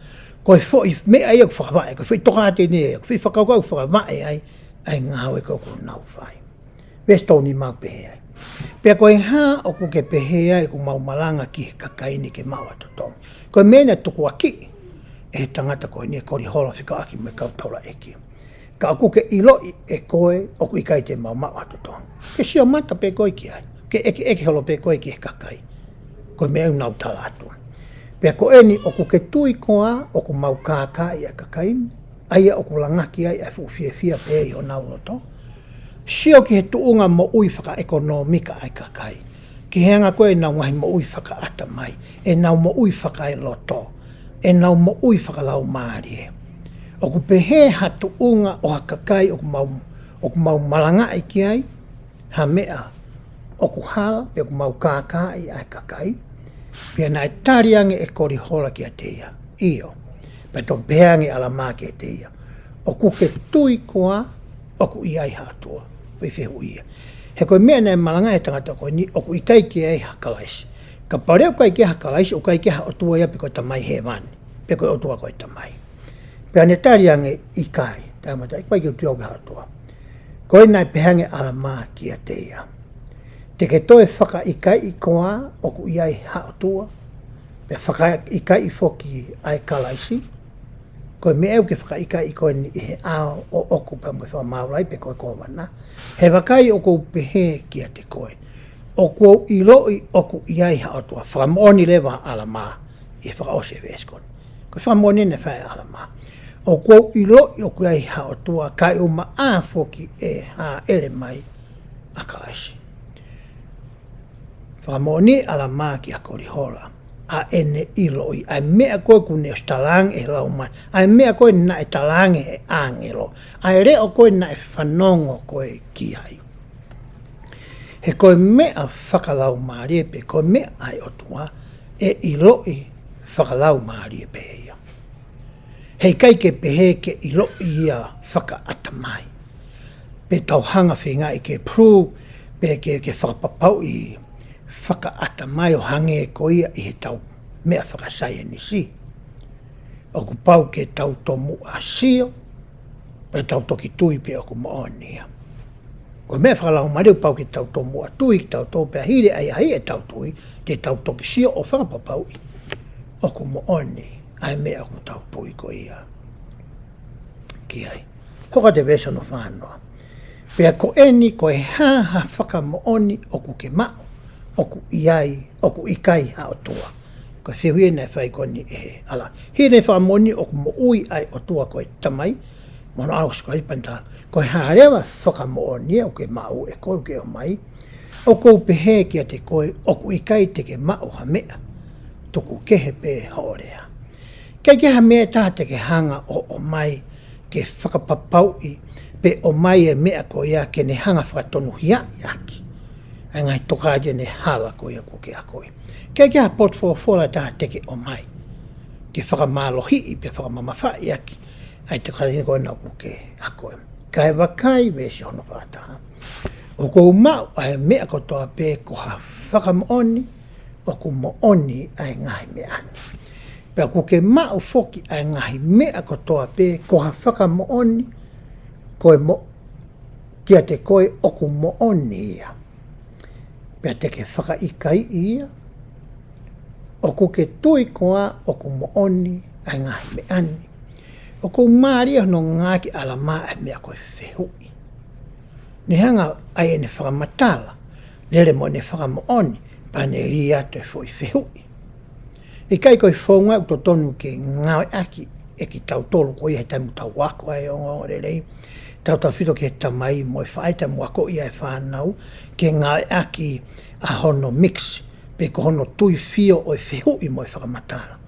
Ko e foʻi meʻa ia ʻoku fakavaʻe, ko e foʻi tokāteline ia, ko e foʻi fakakaukau ʻoku fakavaʻe ai ʻa e ngāue ko ē ʻoku nau fai. Veesi tolu nima ʻoku pehē ai. Pea ko e hā ʻoku ke pehē ai ʻoku mau malanga ki he kakai ni ke maʻu ha totongi? Ko e meʻa naʻe tukuakiʻi ʻe he tangata ko eni ʻe Kolihola fekauʻaki mo e kau taulaʻeiki. Ka ʻoku ke ʻiloʻi ʻe koe ʻoku ʻikai te mau maʻu ha totongi. Ke sio mata pē koe ki ai. Ke ʻekeʻeke holo pē koe ki he kakai. Ko e meʻa ʻoku nau tala atu. Pea ko eni ʻoku ke tui koā ʻoku mau kākaaʻi ʻa e kakai ni, ʻa ia ʻoku langaki ai ʻa e fuʻu fiefia pē ʻi honau loto? Sio ki he tuʻunga moʻui fakaʻekonōmika ʻa e kakai, ki he anga ko ē ʻenau ngaahi moʻui fakaʻatamai, ʻenau moʻui fakaeloto, ʻenau moʻui fakalaumālie. ʻOku pehē ha tuʻunga ʻo ha kakai ʻoku mau, ʻoku mau malangaʻi ki ai ha meʻa ʻoku hala, pe ʻoku mau kākaaʻi ʻa e kakai? Pea naʻe tali ange ʻe Kolihola kiate ia, ʻIo. Pea toki pehē ange ʻe ʻAlamā kiate ia, ʻOku ke tui koā ʻoku ʻi ai ha ʻOtua? Foʻi fehuʻi ia. He ko e meʻa naʻe malangaʻi ʻe he tangata ko eni, ʻoku ʻikai ke ʻi ai ha Kalaisi. Kapau leva ʻoku ʻikai ke ʻi ai ha Kalaisi, ʻoku ʻikai ke ʻi ai ha ʻOtua ia pe ko e Tamai Hēvani, pe ko e ʻOtua ko e Tamai. Pea ne tali ange, ʻIkai, taʻengata, ʻikai ke u tui au ki ha ʻOtua. Ko ia naʻe pehē ange ʻe ʻAlamā kiate ia, Te ke toe fakaʻikaiʻi koā ʻoku ʻi ai ha ʻOtua, pea fakaʻikaiʻi foki ʻa e Kalaisi? Ko e meʻa ʻoku ke fakaʻikaiʻi ko eni ʻi he ʻao ʻoʻoku pea mo e fakamaau lahi pe ko e kōvana? He vakai, ʻoku ou pehē kiate koe, ʻoku ou ʻiloʻi ʻoku ʻi ai ha ʻOtua. Fakamoʻoni leva ʻa ʻAlamā ʻi he fakaʻosi e veesi ko eni. Ko e fakamoʻoni naʻe fai ʻe ʻAlamā. ʻOku ou ʻiloʻi ʻoku ʻi ai ha ʻOtua, kae ʻumaʻā foki ʻe hāʻele mai ʻa Kalaisi. Fakamoʻoni ʻa ʻAlamā kia Kolihola ʻa ʻene ʻiloʻi ʻa e meʻa ko ē kuo ne ʻosi talaange ʻe he Laumālie, ʻa e meʻa ko ē naʻe talaange ʻe he ʻāngelo, ʻa e leʻo ko ē naʻe fanongo ko ē ki ai. He ko e meʻa fakalaumālie pē, ko e meʻa ʻa e ʻOtua, ʻe ʻiloʻi fakalaumālie pē ia. Heʻikai ke pehē ke ʻiloʻi ia fakaʻatamai. Pe tau hanga feingaʻi ke prove, pe ke, ke fakapapauʻi fakaʻatamai ʻo hangē ko ia ʻi heʻetau meʻa fakasaienisi. ʻOku pau ke tau tomuʻa sio, pea tau toki tui pē ʻoku moʻoni ia. Ko e meʻa fakalaumālie ʻoku pau ke tau tomuʻa tui, ke tau tō pea hili ʻa ia ʻetau tui, ke tau toki sio ʻo fakapapauʻi ʻoku moʻoni ʻa e meʻa ʻoku tau tui ko ia ki ai. Hoko atu e veesi hono fā noa. Pea ko eni, ko e hā ha fakamoʻoni ʻoku ke maʻu ʻoku ʻi ai, ʻoku ʻikai ha ʻOtua? Ko e fehuʻi naʻe fai ko eni ʻe ʻAlamā. Hili ʻene fakamoʻoni ʻoku moʻui ʻa e ʻOtua ko e Tamai, mo hono ʻAlo ko Sīsū Kalaisi, pea ne tala, ko e hā leva fakamoʻoni ʻoku ke maʻu ʻe koe ʻoku ke ʻomai? ʻOku ou pehē kiate koe, ʻoku ʻikai te ke maʻu ha meʻa, tuku kehe pē hoʻo lea. ʻIkai ke ʻi ai ha meʻa ʻe taha te ke hanga ʻo ʻomai ke fakapapauʻi pe ʻomai e meʻa ko ia ke ne hanga fakatonuhiaʻi ʻaki ʻa e ngaahi tokāteline hala ko ia ʻoku ke akoʻi. ʻIkai ke ʻi ai ha potufolofola ʻe taha te ke ʻomai ke fakamālohiʻi pe fakamamafaʻi ʻaki ʻa e tokāteline ko ena ʻoku ke akoʻi. Kae vakai veesi hono fā taha. ʻOku ou maʻu ʻa e meʻa kotoa pē ko ha fakamoʻoni ʻoku moʻoni ʻa e ngaahi meʻa ni. Pea ʻoku ke maʻu foki ʻa e ngaahi meʻa kotoa pē ko ha fakamoʻoni, ko e mo-, kiate koe ʻoku moʻoni ia. Pea te ke fakaʻikaiʻi ia, ʻoku ke tui koā ʻoku moʻoni ʻa e ngaahi meʻa ni? ʻOku mālie hono ngāueʻaki ʻe ʻAlamā ʻa e meʻa ko e fehuʻi. Ne hanga ʻa ʻene fakamatala, lele mo ʻene fakamoʻoni, pea ne lī atu e foʻi fehuʻi. ʻIkai ko e founga ʻoku totonu ke ngāueʻaki ʻe kitautolu ko ia he taimi ʻoku tau ako ai e ongoongolelei, tautautefito ki he tamai mo e faʻē, taimi ʻoku akoʻi ai e fānau, ke ngāueʻaki ʻa hono mix, pe ko hono tuifio ʻo e fehuʻi mo e fakamatala.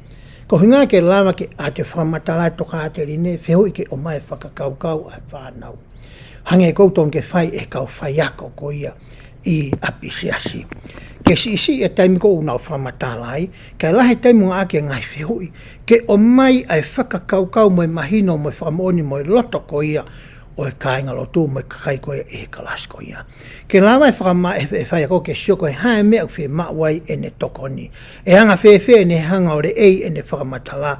Ko e ʻuhinga ke lava ke ʻoatu e fakamatala e tokāteline, fehuʻi ke ʻomai e fakakaukau ʻa e fānau. Hangē ko ia ʻoku totonu ke fai ʻe he kau faiako ko ia ʻi ʻapisiasi. Ke siʻisiʻi e taimi ko ē ʻoku nau fakamatala ai, kae lahi e taimi ʻoku ngāueʻaki e ngaahi fehuʻi, ke ʻomai ʻa e fakakaukau mo e mahino mo e fakamoʻoni mo e loto ko ia ʻo e kāingalotu mo e kakai ko ia ʻi he kalasi ko ia. Ke lava e fakama-, e, e faiako ke sio ko e hā e meʻa ʻoku fiemaʻu ai ʻene tokoni. ʻE anga fēfē ʻene hanga ʻo leʻei ʻene fakamatala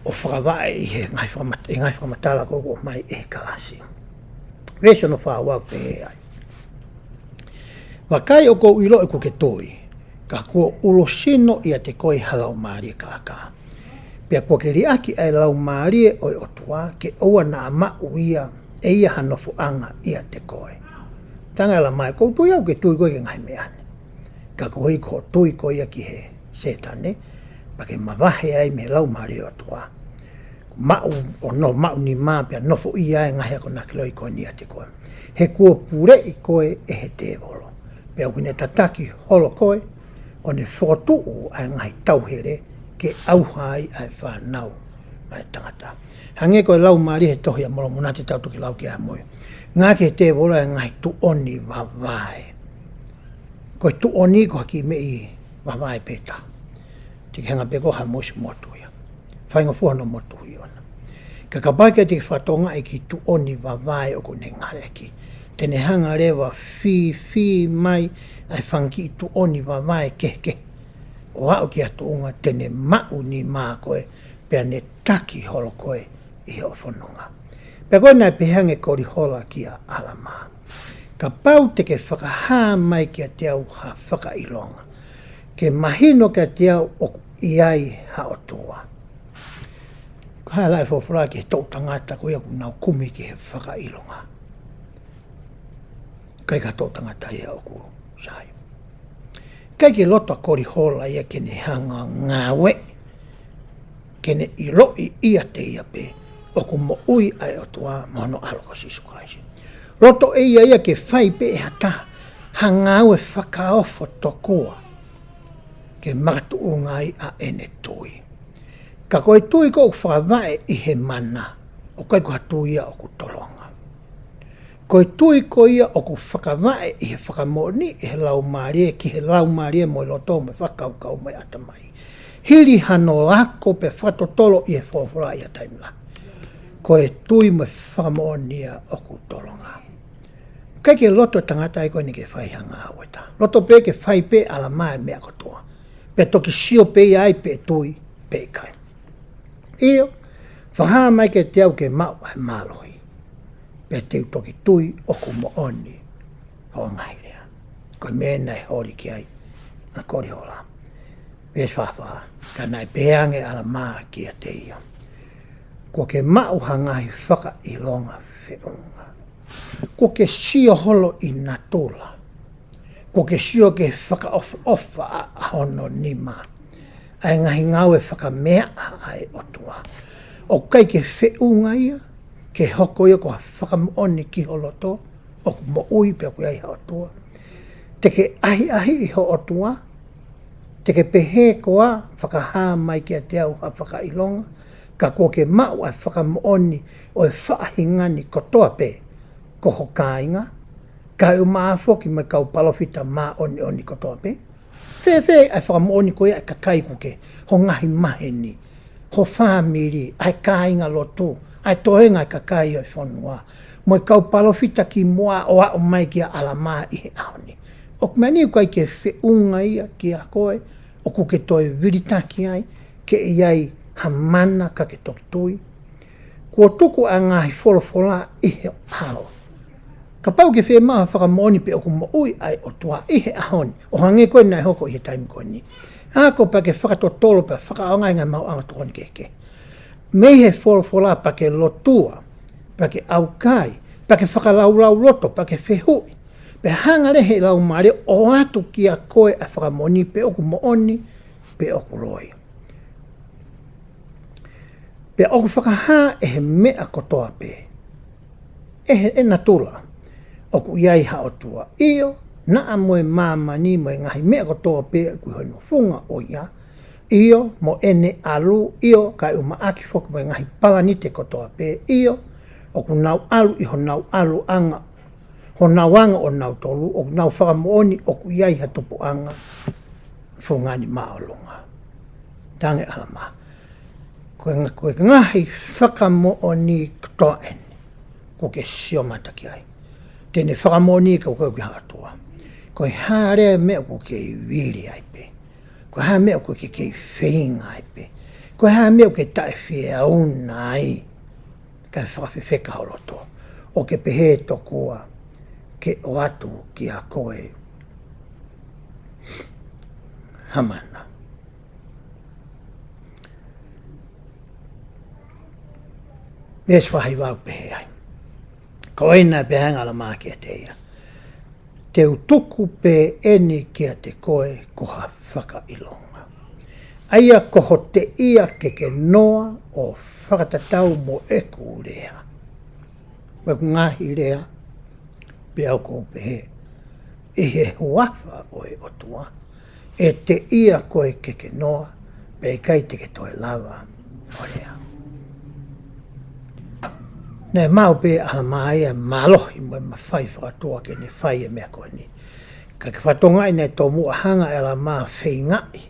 ʻo fakavaʻe ʻi he ngaahi fakamat-, e ngaahi fakamatala ko ē ʻoku ʻomai ʻe he kalasi. Veesi hono fā ua ʻoku pehē ai. Vakai, ʻoku ou ʻiloʻi ʻoku ke tui, ka kuo ulusino ʻiate koe ha laumālie kākā. Pea kuo ke liʻaki ʻa e Laumālie ʻo e ʻOtua ke ʻoua naʻa maʻu ia ʻe ia ha nofoʻanga ʻiate koe. Talaange ʻe ʻAlamā, ʻoku ou tui au ʻoku ke tui koe ki he ngaahi meʻa ni. Ka koeʻuhi ko hoʻo tui ko ia ki he Sētane, pea ke mavahe ai mei he Laumālie ʻo e ʻOtua. Maʻu ʻo no-, maʻu nima pea nofoʻia e ngaahi akonaki loi ko eni ʻiate koe. He kuo puleʻi koe ʻe he tēvolo. Pea ʻoku ne tataki holo koe, ʻo ne fokotuʻu ʻa e ngaahi tauhele ke ʻauha ai ʻa e fānau ʻa e tangata. Hangē ko e lau mālie he tohi ʻa Molomona te tau toki lau ki ai ʻamui. Ngāueʻaki ʻe he tēvolo ʻa e ngaahi tuʻoni vavae. Ko e tuʻoni ko ha kiʻi meʻi vavae pē taha. Te ke hanga pē koe ha mosi motu ia. Faingofua hono motuhi ʻona. Ka kapau ʻe ʻikai te ke fakatokangaʻi e kiʻi tuʻoni vavae ʻoku ne ngāueʻaki, te ne hanga leva ʻo fīfī mai ʻa e fanga kiʻi tuʻoni vavae kehekehe ʻo aʻu ki ha tuʻunga te ne maʻu nima koe, pea ne taki holo koe ʻi hoʻo fononga. Pea ko e naʻe pehē ange ʻe Kolihola kia ʻAlamā. Kapau te ke fakahā mai kiate au ha fakaʻilonga, ke mahino kiate au ʻoku ʻi ai ha ʻOtua. Ko e hā e lau e folofola ki he toʻu tangata ko ia ʻoku nau kumi ki he fakaʻilonga? ʻIkai ko ha toʻu tangata ia ʻoku sai. ʻIkai ke loto ʻa Kolihola ia ke ne hanga ʻo ngāueʻi ke ne ʻiloʻi ʻiate ia pē ʻoku moʻui ʻa e ʻOtua mo hono ʻAlo ko Sīsū Kalaisi. Loto ʻe ia ia ke fai pē ʻe ha taha ha ngāue fakaofo tokua ke makatuʻunga ai ʻa ʻene tui. Ka ko e tui ko ē ʻoku fakavaʻe ʻi he mana, ʻoku ʻikai ko ha tui ia ʻoku tolonga. Ko e tui ko ia ʻoku fakavaʻe ʻi he fakamoʻoni ʻi he laumālie, ki he laumālie mo e loto mo e fakakaukau mo e ʻatamai, hili hano ako pea fakatotolo ʻi he folofola ʻi ha taimi lahi. Ko e tui mo e fakamoʻoni ia ʻoku tolonga. ʻIkai ke loto tangata ia ko eni ke fai ha ngāue ʻe taha. Loto pē ke fai pē ʻe ʻAlamā e meʻa kotoa, pea toki sio pē ia ai pe ʻe tui pe ʻikai. ʻIo, fakahā mai kiate au ke maʻu ʻa e mālohi, pea te u toki tui ʻoku moʻoni hoʻo ngaahi lea. Ko e meʻa naʻe holi ki ai ʻa Kolihola. Veesi fā fā, ka naʻe pehē ange ʻe ʻAlamā kiate ia, kuo ke maʻu ha ngaahi fakaʻilonga feʻunga. Kuo ke sio holo ʻi natula. Kuo ke sio ke fakaʻofoʻofa ʻa, ʻa hono nima ʻa e ngaahi ngāue fakameaʻa ʻa e ʻOtua. ʻOku ʻikai ke feʻunga ia ke hoko ia ko ha fakamoʻoni ki ho loto ʻoku moʻui pea ʻoku ʻi ai ha ʻOtua. Te ke ʻahiʻahiʻi ho ʻOtua, te ke pehē koā fakahā mai kiate au ha fakaʻilonga, ka kuo ke maʻu ʻa e fakamoʻoni ʻo e faʻahinga ni kotoa pē ko ho kāinga, kae ʻumaʻā foki mo e kau palōfita māʻoniʻoni kotoa pē. Fēfē ʻa e fakamoʻoni ko ia ʻa e kakai kuo ke, ho ngaahi maheni, ho fāmili, ʻa e kāingalotu, ʻa e toenga ʻa e kakai ʻo e fonua, mo e kau palōfita kimuʻa ʻo aʻu mai kia ʻAlamā ʻi he ʻaho ni? ʻOku meʻa ni ʻoku ʻikai ke feʻunga ia kia koe, ʻoku ke toe vilitaki ai ke ʻi ai ha mana ka ke toki tui? Kuo tuku ʻa e ngaahi folofola ʻi he ʻao. Kapau ke fiemaʻu ha fakamoʻoni pe ʻoku moʻui ʻa e ʻOtua ʻi he ʻaho ni, ʻo hangē ko ē naʻe hoko ʻi he taimi ko eni, ako pea ke fakatotolo pea fakaʻaongaʻi e ngaahi maʻuʻanga tokoni kehekehe mei he folofola, pea ke lotua, pea ke ʻaukai, pea ke fakalaulauloto, pea ke fehuʻi, pea hanga leva ʻe he Laumālie ʻo ʻoatu kia koe ʻa e fakamoʻoni pe ʻoku moʻoni pe ʻoku loi. Pea ʻoku fakahā ʻe he meʻa kotoa pē, ʻe he, ʻe natula, ʻoku ʻi ai ha ʻOtua. ʻIo, naʻa mo e māmani mo e ngaahi meʻa kotoa pē ʻoku ʻi hono funga ʻo ia, ʻio, mo ʻene ʻalu, ʻio, kae ʻumaʻā foki mo e ngaahi palanite kotoa pē, ʻio, ʻoku nau ʻalu ʻi honau ʻaluʻanga, honau anga ʻo nautolu, ʻoku nau fakamoʻoni ʻoku ʻi ai ha tupuʻanga fungani māʻolunga. Talaange ʻe ʻAlamā, ko e nga-, ko e ngaahi fakamoʻoni kotoa eni kuo ke sio mata ki ai, te ne fakamoʻoni ka ko e ʻOtua. Ko e hā leva e meʻa ʻoku ke vili ai pē? Ko e hā e meʻa ʻoku ke kei feinga ai pē? Ko e hā e meʻa ʻoku ke taʻefiefia ai kae fakafefeka ho loto, ʻo ke pehē tokua ke ʻoatu kia koe ha mana? Veesi fā hiva ʻoku pehē ai, ko ena pē ʻa ʻAlamā kiate ia, te u tuku pē eni kiate koe ko ha fakaʻilonga, ʻa ia ko ho teʻia ke ke noa ʻo fakatatau mo ʻeku lea, mo ʻeku ngaahi lea, pea ʻoku ou pehē, ʻi he huafa ʻo e ʻOtua, ʻe teʻia koe ke ke noa, pea ʻikai te ke toe lava ʻo lea. Naʻe maʻu pē ʻe ʻAlamā ia e mālohi mo e mafai fakaʻotua ke ne fai e meʻa ko eni. Ka ke fakatokangaʻi naʻe tomuʻa hanga ʻe ʻAlamā ʻo feingaʻi,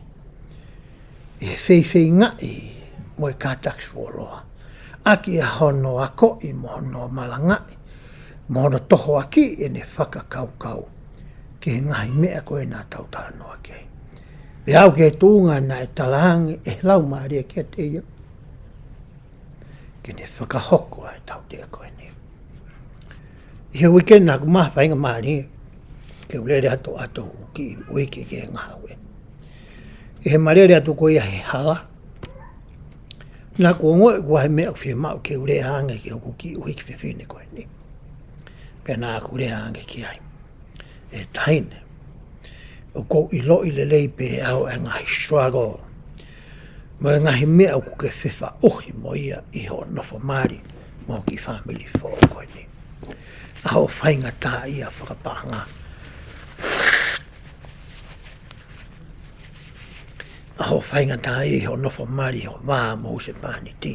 ʻi he feifeingaʻi mo e kātaki fuoloa, ʻaki ʻa hono akoʻi mo hono malangaʻi, mo hono tohoakiʻi ʻene fakakaukau ki he ngaahi meʻa ko ē naʻa tau talanoa ki ai. Pea aʻu ki he tuʻunga naʻe talaange ʻe he Laumālie kiate ia ke ne fakahoko ʻa e tautea ko eni. ʻI he uike ni naʻa ku maʻu ha faingamālie ke u lele atu ʻo ʻoatu e kiʻi uike ki he ngāue. ʻI heʻema lele atu ko ia he hala, naʻa ku ongoʻi ʻoku ʻi ai e meʻa ʻoku fiemaʻu ke u lea ange ki hoku kiʻi uike fefine ko eni. Pea naʻa ku lea ange ki ai, ʻE taʻahine, ʻoku ou ʻiloʻi lelei pē ʻe au e ngaahi struggle Mo e ngaahi meʻa ʻoku ke fefaʻuhi mo ia ʻi hoʻo nofo mali mo ho kiʻi fāmili foʻou ko eni. ʻA hoʻo faingataʻaʻia fakapaʻanga. ʻA hoʻo faingataʻaʻia ʻi hoʻo nofo mali ʻi ho vā mo ho husepāniti.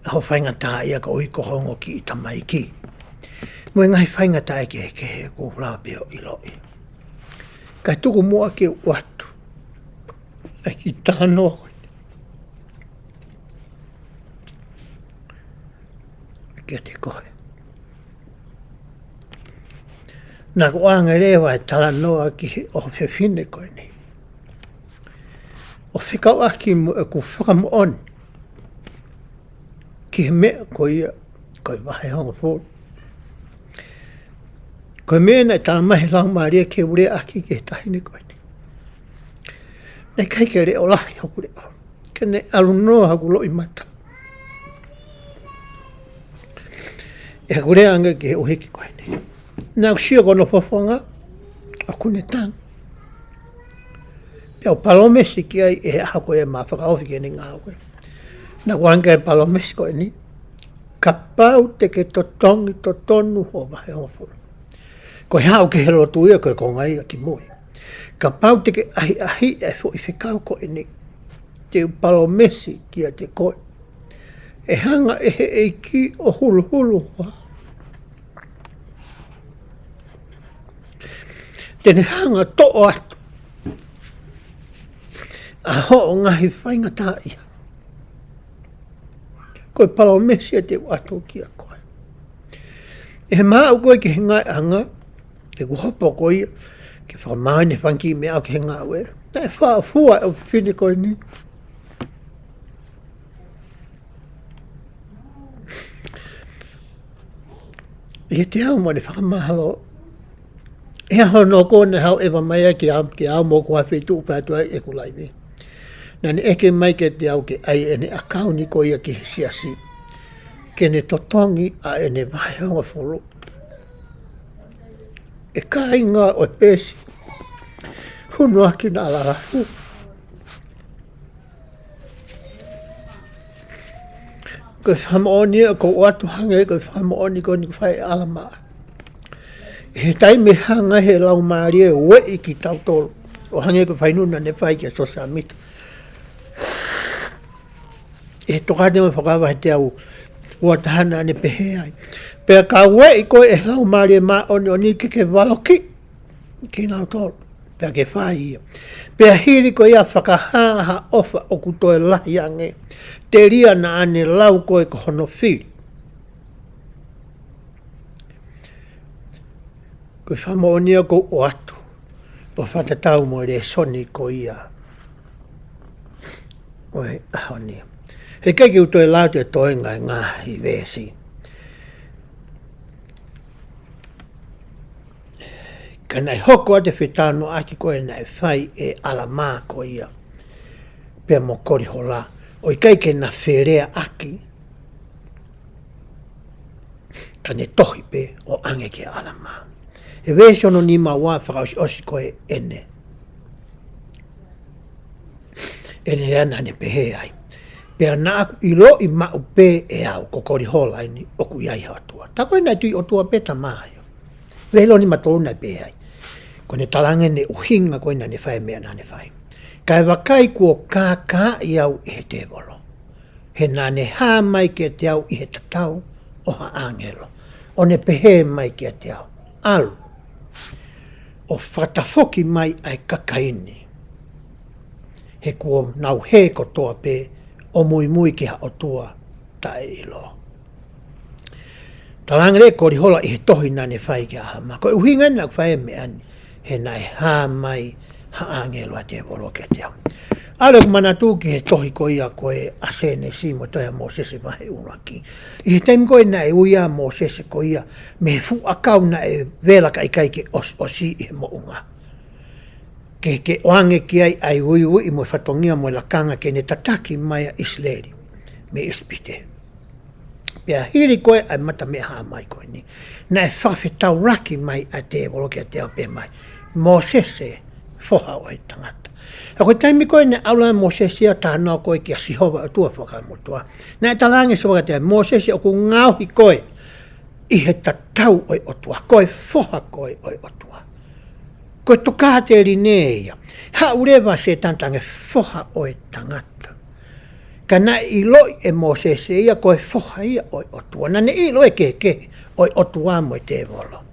ʻA hoʻo faingataʻaʻia koeʻuhi ko ho ongo kiʻi tamaiki. Mo e ngaahi faingataʻaʻia kehekehe ʻoku ou lava pē ʻo ʻiloʻi. Kae tuku muʻa ke u ʻoatu ʻa e kiʻi talanoa ko eni kiate koe. Naʻá ku ʻoange leva e talanoa ki he ʻofefine ko eni ʻo fekauʻaki mo ʻeku fakamoʻoni ki he meʻa ko ia ko e vahehongofulu. Ko e meʻa naʻe talamai ʻe he Laumālie ke u leaʻaki ki he taʻahine ko eni. Naʻe ʻikai ke leʻo lahi hoku leʻo, ka ne ʻalu noa hoku loʻimata ʻi heʻeku lea ange ki he ʻuhiki ko eni. Naʻá ku sio ki hono fofonga ʻoku ne tangi. Pea u palōmesi ki ai ʻi he ʻaho ko ia naʻá ma fakaofi ki heʻene ngāue. Naʻá ku ʻoange e palōmesi ko eni, kapau te ke totongi totonu hoʻo vahehongofulu. Ko e haʻu ki he lotu ia ko e konga ia ki mui. Kapau te ke ʻahiʻahiʻi e foʻi fekau ko eni, te u palōmesi kiate koe, ʻe hanga ʻe he ʻEiki ʻo huluhulu hoa. Te ne hanga ʻo toʻo atu ʻa hoʻo ngaahi faingataʻaʻia. Ko e palōmesi ia te u ʻoatu kiate koe. ʻI he maʻu ko ē ki he ngāueʻanga, ʻeku hopo ko ia ke fakamaau ʻene fanga kiʻi meʻa ʻo ki he ngāue, naʻe fāʻofua e ʻofefine ko eni. ʻIate au mo ʻene fakamālō. ʻI he ʻaho ko ē naʻe haʻu ʻo ʻeva mai ai kiate au, kiate au mo ʻeku ʻafeituʻu pē atu ai ʻeku laivi, naʻá ne ʻeke mai kiate au ke ʻai ʻene ʻakauni ko ia ki he siasi ke ne totongi ʻa ʻene vahehongofulu. ʻE kāinga ʻo e peesi, hū noa ki na alalafu. Ko e fakamoʻoni ia ʻoku ou ʻoatu hangē ko e fakamoʻoni ko eni ʻoku fai ʻe ʻAlamā. ʻI he taimi ʻe hanga ʻe he Laumālie ʻo ueʻi kitautolu, ʻo hangē ko e fainuna naʻá ne fai kia Siosefa Sāmita ʻi he Tokāteline mo e Fuakava vahe teau ua taha, naʻá ne pehē ai: Pea ka ueʻi koe ʻe he Laumālie Māʻoniʻoni ke ke valokiʻi kinautolu, pea ke fai ia. Pea hili ko ia fakahā ha ʻofa ʻoku toe lahi ange, telia naʻá ne lau koe ko hono fili. Ko e fakamoʻoni ia ʻoku ou ʻoatu ʻo fakatatau mo e lēsoni ko ia ʻo e ʻaho ni. Heʻikai ke u toe lau atu e toenga e ngaahi veesi, ka naʻe hoko atu e fetalanoaʻaki ko ē naʻe fai ʻe ʻAlamā ko ia pea mo Kolihola, ʻo ʻikai ke na feleaʻaki, ka ne tohi pē ʻo ʻoange kia ʻAlamā. He veesi hono nima ua fakaʻosiʻosi ko ē ʻene, ʻene lea naʻá ne pehē ai: Pea naʻá ku ʻiloʻi maʻu pē ʻe au ko Kolihola eni ʻoku ʻi ai ha ʻOtua. Tā ko ē naʻe tui ʻOtua pē tamai. Veesi hono nima tolu naʻe pehē ai, ko ʻene talaange ʻene ʻuhinga ko ē naʻá ne fai e meʻa naʻá ne fai: Kae vakai kuo kākaaʻi au ʻe he tēvolo, he naʻá ne hā mai kiate au ʻi he tatau ʻo ha ʻāngelo, ʻo ne pehē mai kiate au: ʻAlu ʻo fakatafoki mai ʻa e kakai ni, he kuo nau hē kotoa pē ʻo muimui ki ha ʻotua taʻeʻiloa. Talaange leva ʻe Kolihola ʻi he tohi naʻá ne fai kia ʻAlamā, ko e ʻuhinga naʻá ku fai e meʻa ni, he naʻe hā mai ha ʻāngelo ʻa e tēvolo kiate au. ʻAlu ʻeku manatu ki he tohi ko ia ko ē ʻa Sēnesi mo e tohi ʻa Mōsese vahe ʻuluaki. ʻI he taimi ko ē naʻe ui ai ʻa Mōsese ko ia mei he fuʻu ʻakau naʻe vela ka ʻikai ke ʻos-, ʻosi ʻi he moʻunga, ke, ke ʻoange ki ai ʻa e uiuiʻi mo e fatongia mo e lakanga ke ne tataki mai ʻa ʻIsileli mei ʻIsipite. Pea hili ko ē ʻa e mata meʻa hā mai ko eni, naʻe fakafetaulaki mai ʻa e tēvolo kiate au pehē mai: Mōsese, foha ʻo e tangata. ʻA ko e taimi ko ē naʻe ʻalu ai ʻa Mōsese ia ʻo talanoa ko ē kia Sihova ʻOtua Fakamotuʻa, naʻe talaange ʻe Sihova kiate ia, Mōsese, ʻoku ngaohi koe ʻi he tatau ʻo e ʻOtua, ko e foha koe ʻo e ʻOtua. Ko e tokāteline ia. Haʻu leva ʻa Sētane, talaange foha ʻo e tangata. Ka naʻe ʻiloʻi ʻe Mōsese ia ko e foha ia ʻo e ʻOtua. Naʻa ne ʻilo ʻa e kehekehe ʻo e ʻOtua mo e tēvolo.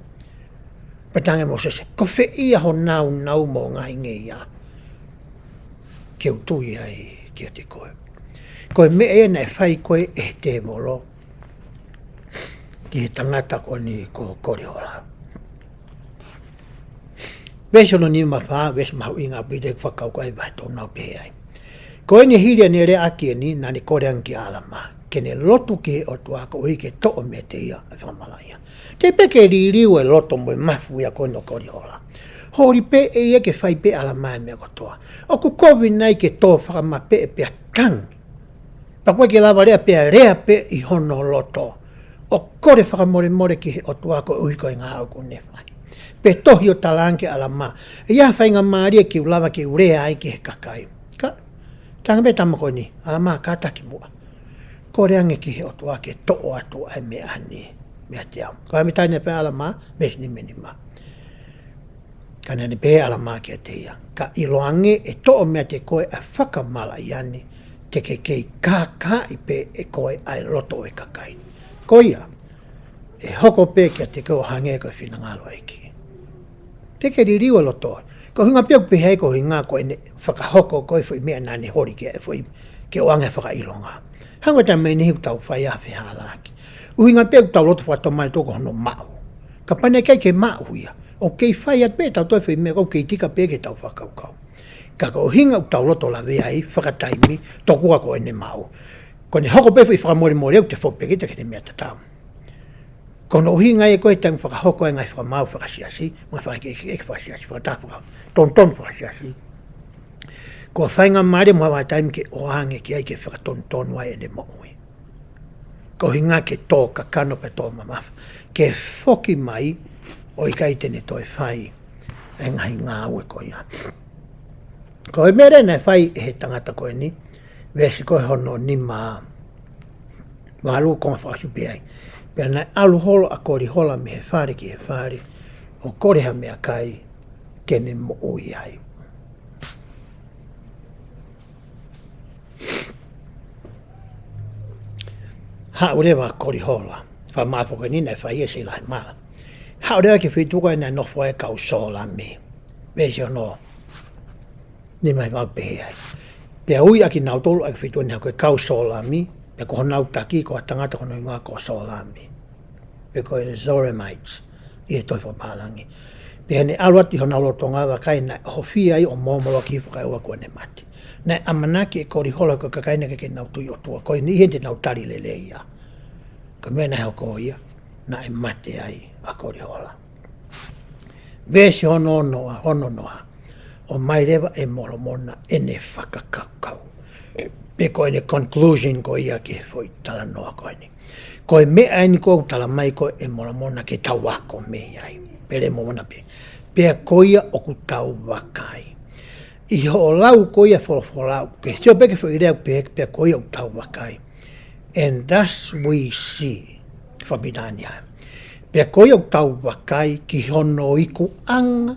Pea talaange ʻe Mōsese, ko fē ia ho nāunau mo e ngaahi ngeia ke u tui ai kiate koe? Ko e meʻa ia naʻe fai ko ē ʻe he tēvolo ki he tangata ko eni ko Kolihola. Veesi hono nima fā, veesi mahuʻinga ʻaupito, ʻoku fakakaukau ai e vahe ʻoku tau nau pehē ai. Ko eni, hili ʻene leaʻaki eni, naʻa ne kole ange kia ʻAlamā ke ne lotu ki he ʻOtua koeʻuhi ke toʻo meiate ia ʻa e fakamalaʻia. Teʻeki pē ke liliu e loto mo e mafu ia ko eni ʻo Kolihola. Holi pē ʻe ia ke fai pē ʻe ʻAlamā e meʻa kotoa. ʻOku kovi nai ke tō fakamapeʻe pea tangi, pea ʻoku ʻikai ke lava lea, pea lea pē ʻi hono loto ʻo kole fakamolemole ki he ʻOtua koeʻuhi ko e ngāue ʻoku ne fai? Pe tohi ʻo talaange kia ʻAlamā, ʻe ʻi ai ha faingamālie ke u lava ke u lea ai ki he kakai? Ka, talaange pē ʻe he tama ko eni, ʻAlamā, kātaki muʻa. Kole ange ki he ʻOtua ke toʻo atu ʻa e meʻa ni meiate au. Ko e meʻa naʻe pehē ʻe ʻAlamā, veesi nima nima. Ka naʻa ne pehē ʻe ʻAlamā kiate ia, ka ʻiloange ʻe toʻo meiate koe ʻa e fakamalaʻia ni, te ke kei kākaaʻi pē ʻe koe ʻa e loto ʻo e kakai. Ko ia, ʻe hoko pē kiate koe ʻo hangē ko e finangalo ʻo e ʻEiki. Teʻeki ke liliu e loto. Ko e ʻuhinga pē ʻoku pehē ai, ko e ʻuhinga ko ʻene fakahoko ko ē foʻi meʻa naʻa ne holi ki ai, foʻi ke ʻoange fakaʻilonga. Hangē ko e taimi ni ʻoku tau fai ai ha fehālaaki. ʻUhinga pē ʻoku tau loto fakatomala atu ko hono maʻu. Kapau naʻe ʻikai ke maʻu ia, ʻoku kei fai atu pē ʻe tautolu e foʻi meʻa ʻoku kei tika pē ki heʻetau fakakaukau. Ka ko e ʻuhinga ʻoku tau loto lavea ai fakataimi, tokua ko ʻene maʻu. Ko ʻene hoko pē foʻi fakamolemole, ʻoku te foki pē kita ki he meʻa tatau. Ko hono ʻuhinga ia ko e taimi fakahoko ai e ngaahi fakamaau fakasiasi, mo e fakaʻekeʻeke fakasiasi, fakataha fakatonutonu fakasiasi, ko e faingamālie mo e vahaʻa taimi ke ʻoange ki ai ke fakatonutonu ai ʻene moʻui. Ko e ʻuhinga ke tō kakano pea tō mamafa, ke foki mai ʻo ʻikai te ne toe fai e ngaahi ngāue ko ia. Ko e meʻa leva naʻe fai ʻe he tangata ko eni, veesi ko ē hono nima valu, konga fakaʻosi pē ai. Pea naʻe ʻalu holo ʻa Kolihola mei he fale ki he fale, ʻo kole ha meʻakai ke ne moʻui ai. Haʻu leva ʻa Kolihola, fakamāfo ko eni naʻe fai ʻe Seilaimala. Haʻu leva ki he feituʻu ko ē naʻe nofo ai e kau Sōlami. Veesi hono nima hiva, ʻoku pehē ai: Pea ui ʻakinautolu ʻaki e feituʻu ni ko e kau Sōlami, pea ko honau taki ko ha tangata ko hono hingoa ko Sōlami, pe ko e Zoramites ʻi he tohi fakapālangi. Pea naʻe ʻalu atu ʻi honau lotolotonga, vakai, naʻe ʻohofia ia ʻo mōmolo ki he fakaʻauha kuo ne mate. Naʻe ʻamanaki ʻe Kolihola ko e kakai naʻe ʻikai ke nau tui ʻOtua, ko e niʻihi eni te nau tali lelei ia. Ka ko e meʻa naʻe hoko ia, naʻe mate ai ʻa Kolihola. Veesi hono ono, hono ono: ʻOmai leva ʻe Molomona ʻene fakakaukau, pe ko ʻene conclusion ko ia ki he foʻi talanoa ko eni. Ko e meʻa eni ʻoku talamai ko ē ʻe Molomona ke tau ako mei ai. Pehē ʻe Molomona pē: Pea ko ia ʻoku tau vakai. ʻI hoʻo lau ko ia e folofola, ke sio pē ki he foʻi lea pē, pea ko ia ʻoku tau vakai. And thus we see, fakapilitānia: Pea ko ia ʻoku tau vakai ki hono ikuʻanga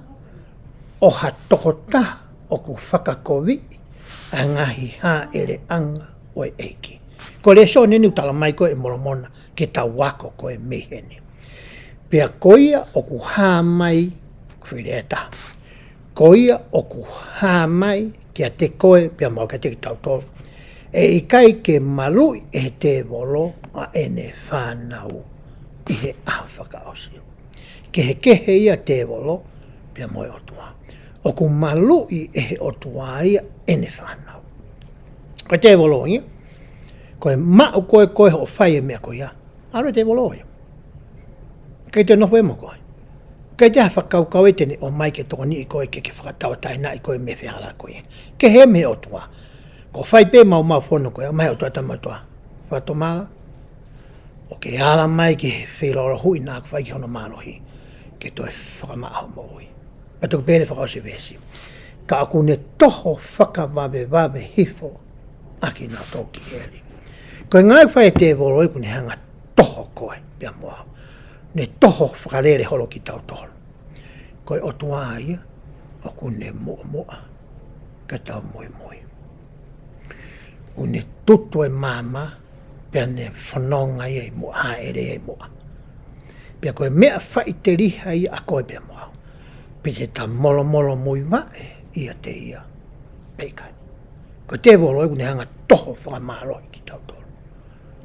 ʻo ha tokotaha ʻoku fakakoviʻi ʻa e ngaahi hāʻeleʻanga ʻo e ʻEiki. Ko e lēsoni eni ʻoku talamai ko ē ʻe Molomona ke tau ako ko ē mei heni. Pea ko ia ʻoku hā mai, ko e foʻi lea ʻe taha: Ko ia ʻoku hā mai kiate koe pea mo au, kiate kitautolu, ʻe ʻikai ke maluʻi ʻe he tēvolo ʻa ʻene fānau ʻi he ʻaho fakaʻosi. Kehekehe ia tēvolo pea mo e ʻOtua. ʻOku maluʻi ʻe he ʻOtua ia ʻene fānau. Ko e tēvolo ia, ko e maʻu ko ē ko ē hoʻo fai e meʻa ko ia, ʻalu e tēvolo ia. ʻIkai te ne nofo ia mo koe. ʻIkai te ne fakakaukau ia te ne ʻomai ke tokoniʻi koe ke ke fakatauʻatāinaʻi koe mei he fehālaaki ko ia. Kehe mei he ʻOtua. Ko e fai pē maumau fono ko ia, ʻomai ʻe he ʻOtua, tama ʻOtua, fakatomala, ʻo ke ala mai ki he feilaulau huʻi naʻa ku fai ki hono mālohi, ke toe fakamaʻa hoʻo moʻui. Pea toki pehē ʻe he fakaʻosi veesi: Ka ʻoku ne toho fakavavevave hifo ʻa kinautolu ki heli. Ko e ngāue ʻoku fai ʻe he tēvolo ʻoku ne hanga toho koe pea mo au. Ne toho fakalele holo kitautolu. Ko e ʻOtua ia ʻoku ne muʻomuʻa ke tau muimui. ʻOku ne tutu e maama pea ne fononga ia ʻi muʻa, hāʻele ia ʻi muʻa. Pea ko e meʻa faʻiteliha ia ʻa koe pea mo au. Pe te ta molomolo muivaʻe ʻiate ia pe ʻikai. Ko e tēvolo ʻoku ne hanga toho fakamālohi kitautolu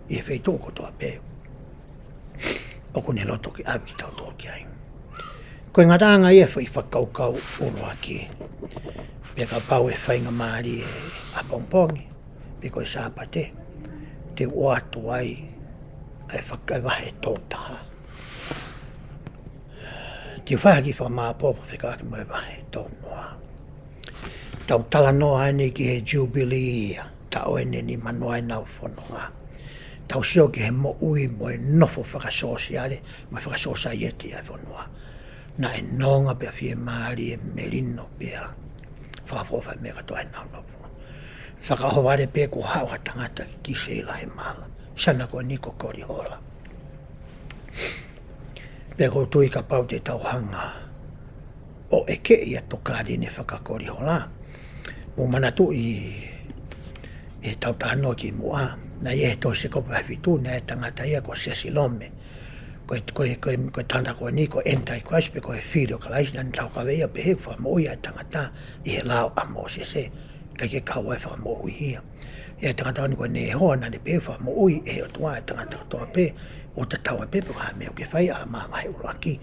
ʻi he feituʻu kotoa pē ʻoku ne loto ke ʻave kitautolu ki ai. Ko e ngataʻanga ia e foʻi fakakaukau ʻuluaki. Pea kapau ʻe faingamālie ʻapongipongi pe ko e Sāpate, te u ʻoatu ai e faka-, e vahe tolu taha. Te u fai ha kiʻi fakamāopoopo fekauʻaki mo e vahe tolu noa. Tau talanoa eni ki he Jubilee ia, taʻu ʻeni ʻe nima noa ʻenau fononga. Tau sio ki he moʻui mo e nofo fakasōsiale mo e fakasōsaieti ʻa e fonua. Naʻe nonga pea fiemālie, melino pea fakaʻofoʻofa e meʻa kātoa ʻenau nofo. Fakaʻohovale pē kuo haʻu ha tangata ki Kiseila he mala. Siana ko eni ko Kolihola. Pea ʻoku ou tui kapau te tau hanga ʻo ʻeke ʻi he tokāteline faka-Kolihola. Mou manatuʻi ʻi heʻetau talanoa ki muʻa, naʻe ʻi he tohi Sēkope vahe fitu, naʻe ʻi ai e tangata ia ko Siaosi Lome. Ko e, ko e, ko e, ko e tangata ko eni ko e Antichrist pe ko e fili ʻo Kalaisi, naʻa ne taukaveʻi ia pehē ʻoku fakamoʻui ʻa e tangata ʻi he lao ʻa Mōsese. ʻIkai ke kau ai e fakamoʻui ia. ʻI he tangata ko eni ko Nēhoa, naʻa ne pehē ʻoku fakamoʻui ʻe he ʻOtua e tangata kotoa pē, ʻo tatau ai pē pe ko e hā e meʻa ʻoku ke fai, ʻAlamā vahe ʻuluaki.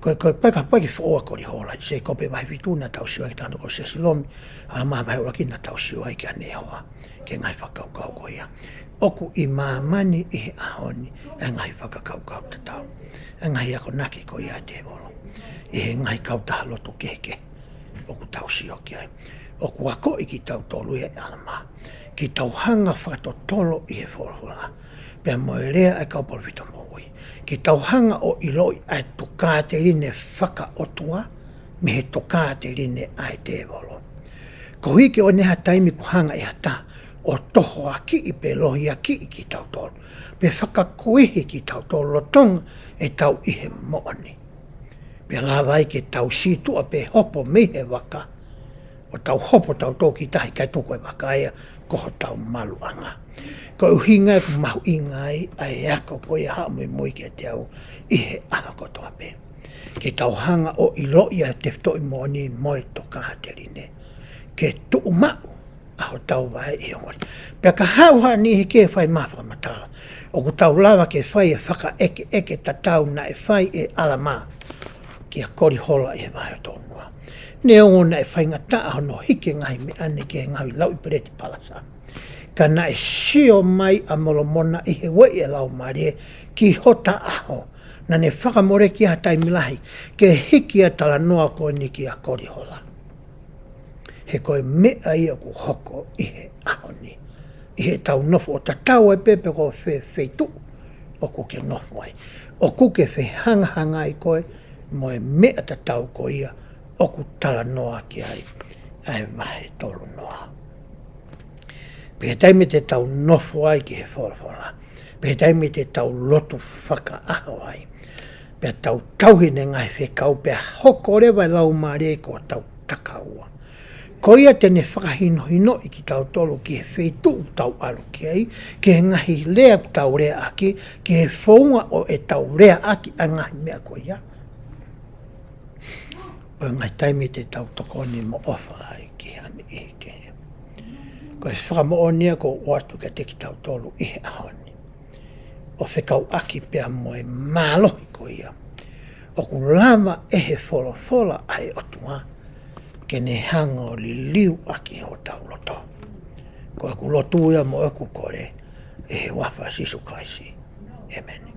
Ko e, ko e, pea kapau ʻe foʻou ʻa Kolihola, Sēkope vahe fitu naʻa tau sio ai ki he tangata ko Siaosi Lome, ʻAlamā vahe ʻuluaki naʻa tau sio ai kia Nēhoa, ki he ngaahi fakakaukau ko ia. ʻOku ʻi māmani ʻi he ʻaho ni e ngaahi fakakaukau tatau, e ngaahi akonaki ko ia ʻa e tēvolo ʻi he ngaahi kautaha lotu kehekehe ʻoku tau sio ki ai. ʻOku akoʻi kitautolu ia ʻe ʻAlamā ke tau hanga fakatotolo ʻi he folofola pea mo e lea ʻa e kau palōfita moʻui, ke tau hanga ʻo ʻiloʻi ʻa e tokāteline fakaʻotua mei he tokāteline ʻa e tēvolo. Koeʻuhi ke ʻoua naʻa ʻi ai ha taimi ʻoku hanga ʻe ha taha ʻo tohoakiʻi pe lohiakiʻi kitautolu pe fakakuihi kitautolu lolotonga ʻetau ʻi he moʻoni. Pea lava ai ke tau sītuʻa pe hopo mei he vaka, ʻo tau hopo tautolu ki tahi kae tuku e vaka ia ko hotau maluʻanga. Ko e ʻuhinga ia ʻoku mahuʻinga ai ʻa e ako ko ia Haʻu Muimui Kiate Au ʻi he ʻaho kotoa pē, ke tau hanga ʻo ʻiloʻi ʻa e tefitoʻi moʻoni mo e tokāteline, ke tuʻu maʻu ʻa hotau vaʻe ʻi he ongoʻi. Pea ka haʻu ha niʻihi ke fai mai ha fakamatala, ʻoku tau lava ke fai e fakaʻekeʻeke tatau naʻe fai ʻe ʻAlamā kia Kolihola ʻi he vahe tolu noa. Neongo naʻe faingataʻa hono hiki e ngaahi meʻa ni ki he ngaahi lauʻi peleti palasa, ka naʻe sio mai ʻa Molomona ʻi he ueʻi ʻa e Laumālie ki hota ʻaho, naʻa ne fakamoleki ha taimi lahi ke hiki ʻa e talanoa ko eni kia Kolihola. He ko e meʻa ia ʻoku hoko ʻi he ʻaho ni, ʻi heʻetau nofo, ʻo tatau ai pē pe ko fē feituʻu ʻoku ke nofo ai. ʻOku ke fehangahangai koe mo e meʻa tatau ko ia ʻoku talanoa ki ai ʻa e vahe tolu noa. Pea ʻi he taimi te tau nofo ai ki he folofola, pea ʻi he taimi te tau lotu fakaʻaho ai, pea tau tauhi ʻene ngaahi fekau, pea hoko leva e Laumālie ko hotau takaua, ko ia te ne fakahinohinoʻi kitautolu ki he feituʻu ʻoku tau ʻalu ki ai, ki he ngaahi lea ʻoku tau leaʻaki, ki he founga ʻo ʻetau leaʻaki ʻa e ngaahi meʻa ko ia. Ko e ngaahi taimi te tau tokoni mo ʻofa ai ki ha niʻihi kehe. Ko e fakamoʻoni ia ʻoku ou ʻoatu kiate kitautolu ʻi he ʻaho ni, ʻo fekauʻaki pea mo e mālohi ko ia ʻoku lava ʻe he folofola ʻa e ʻOtua ke ne hanga ʻo liliu ʻaki hotau loto. Ko ʻeku lotu ia mo ʻeku kole ʻi he huafa ʻo Sīsū Kalaisi. ʻĒmeni.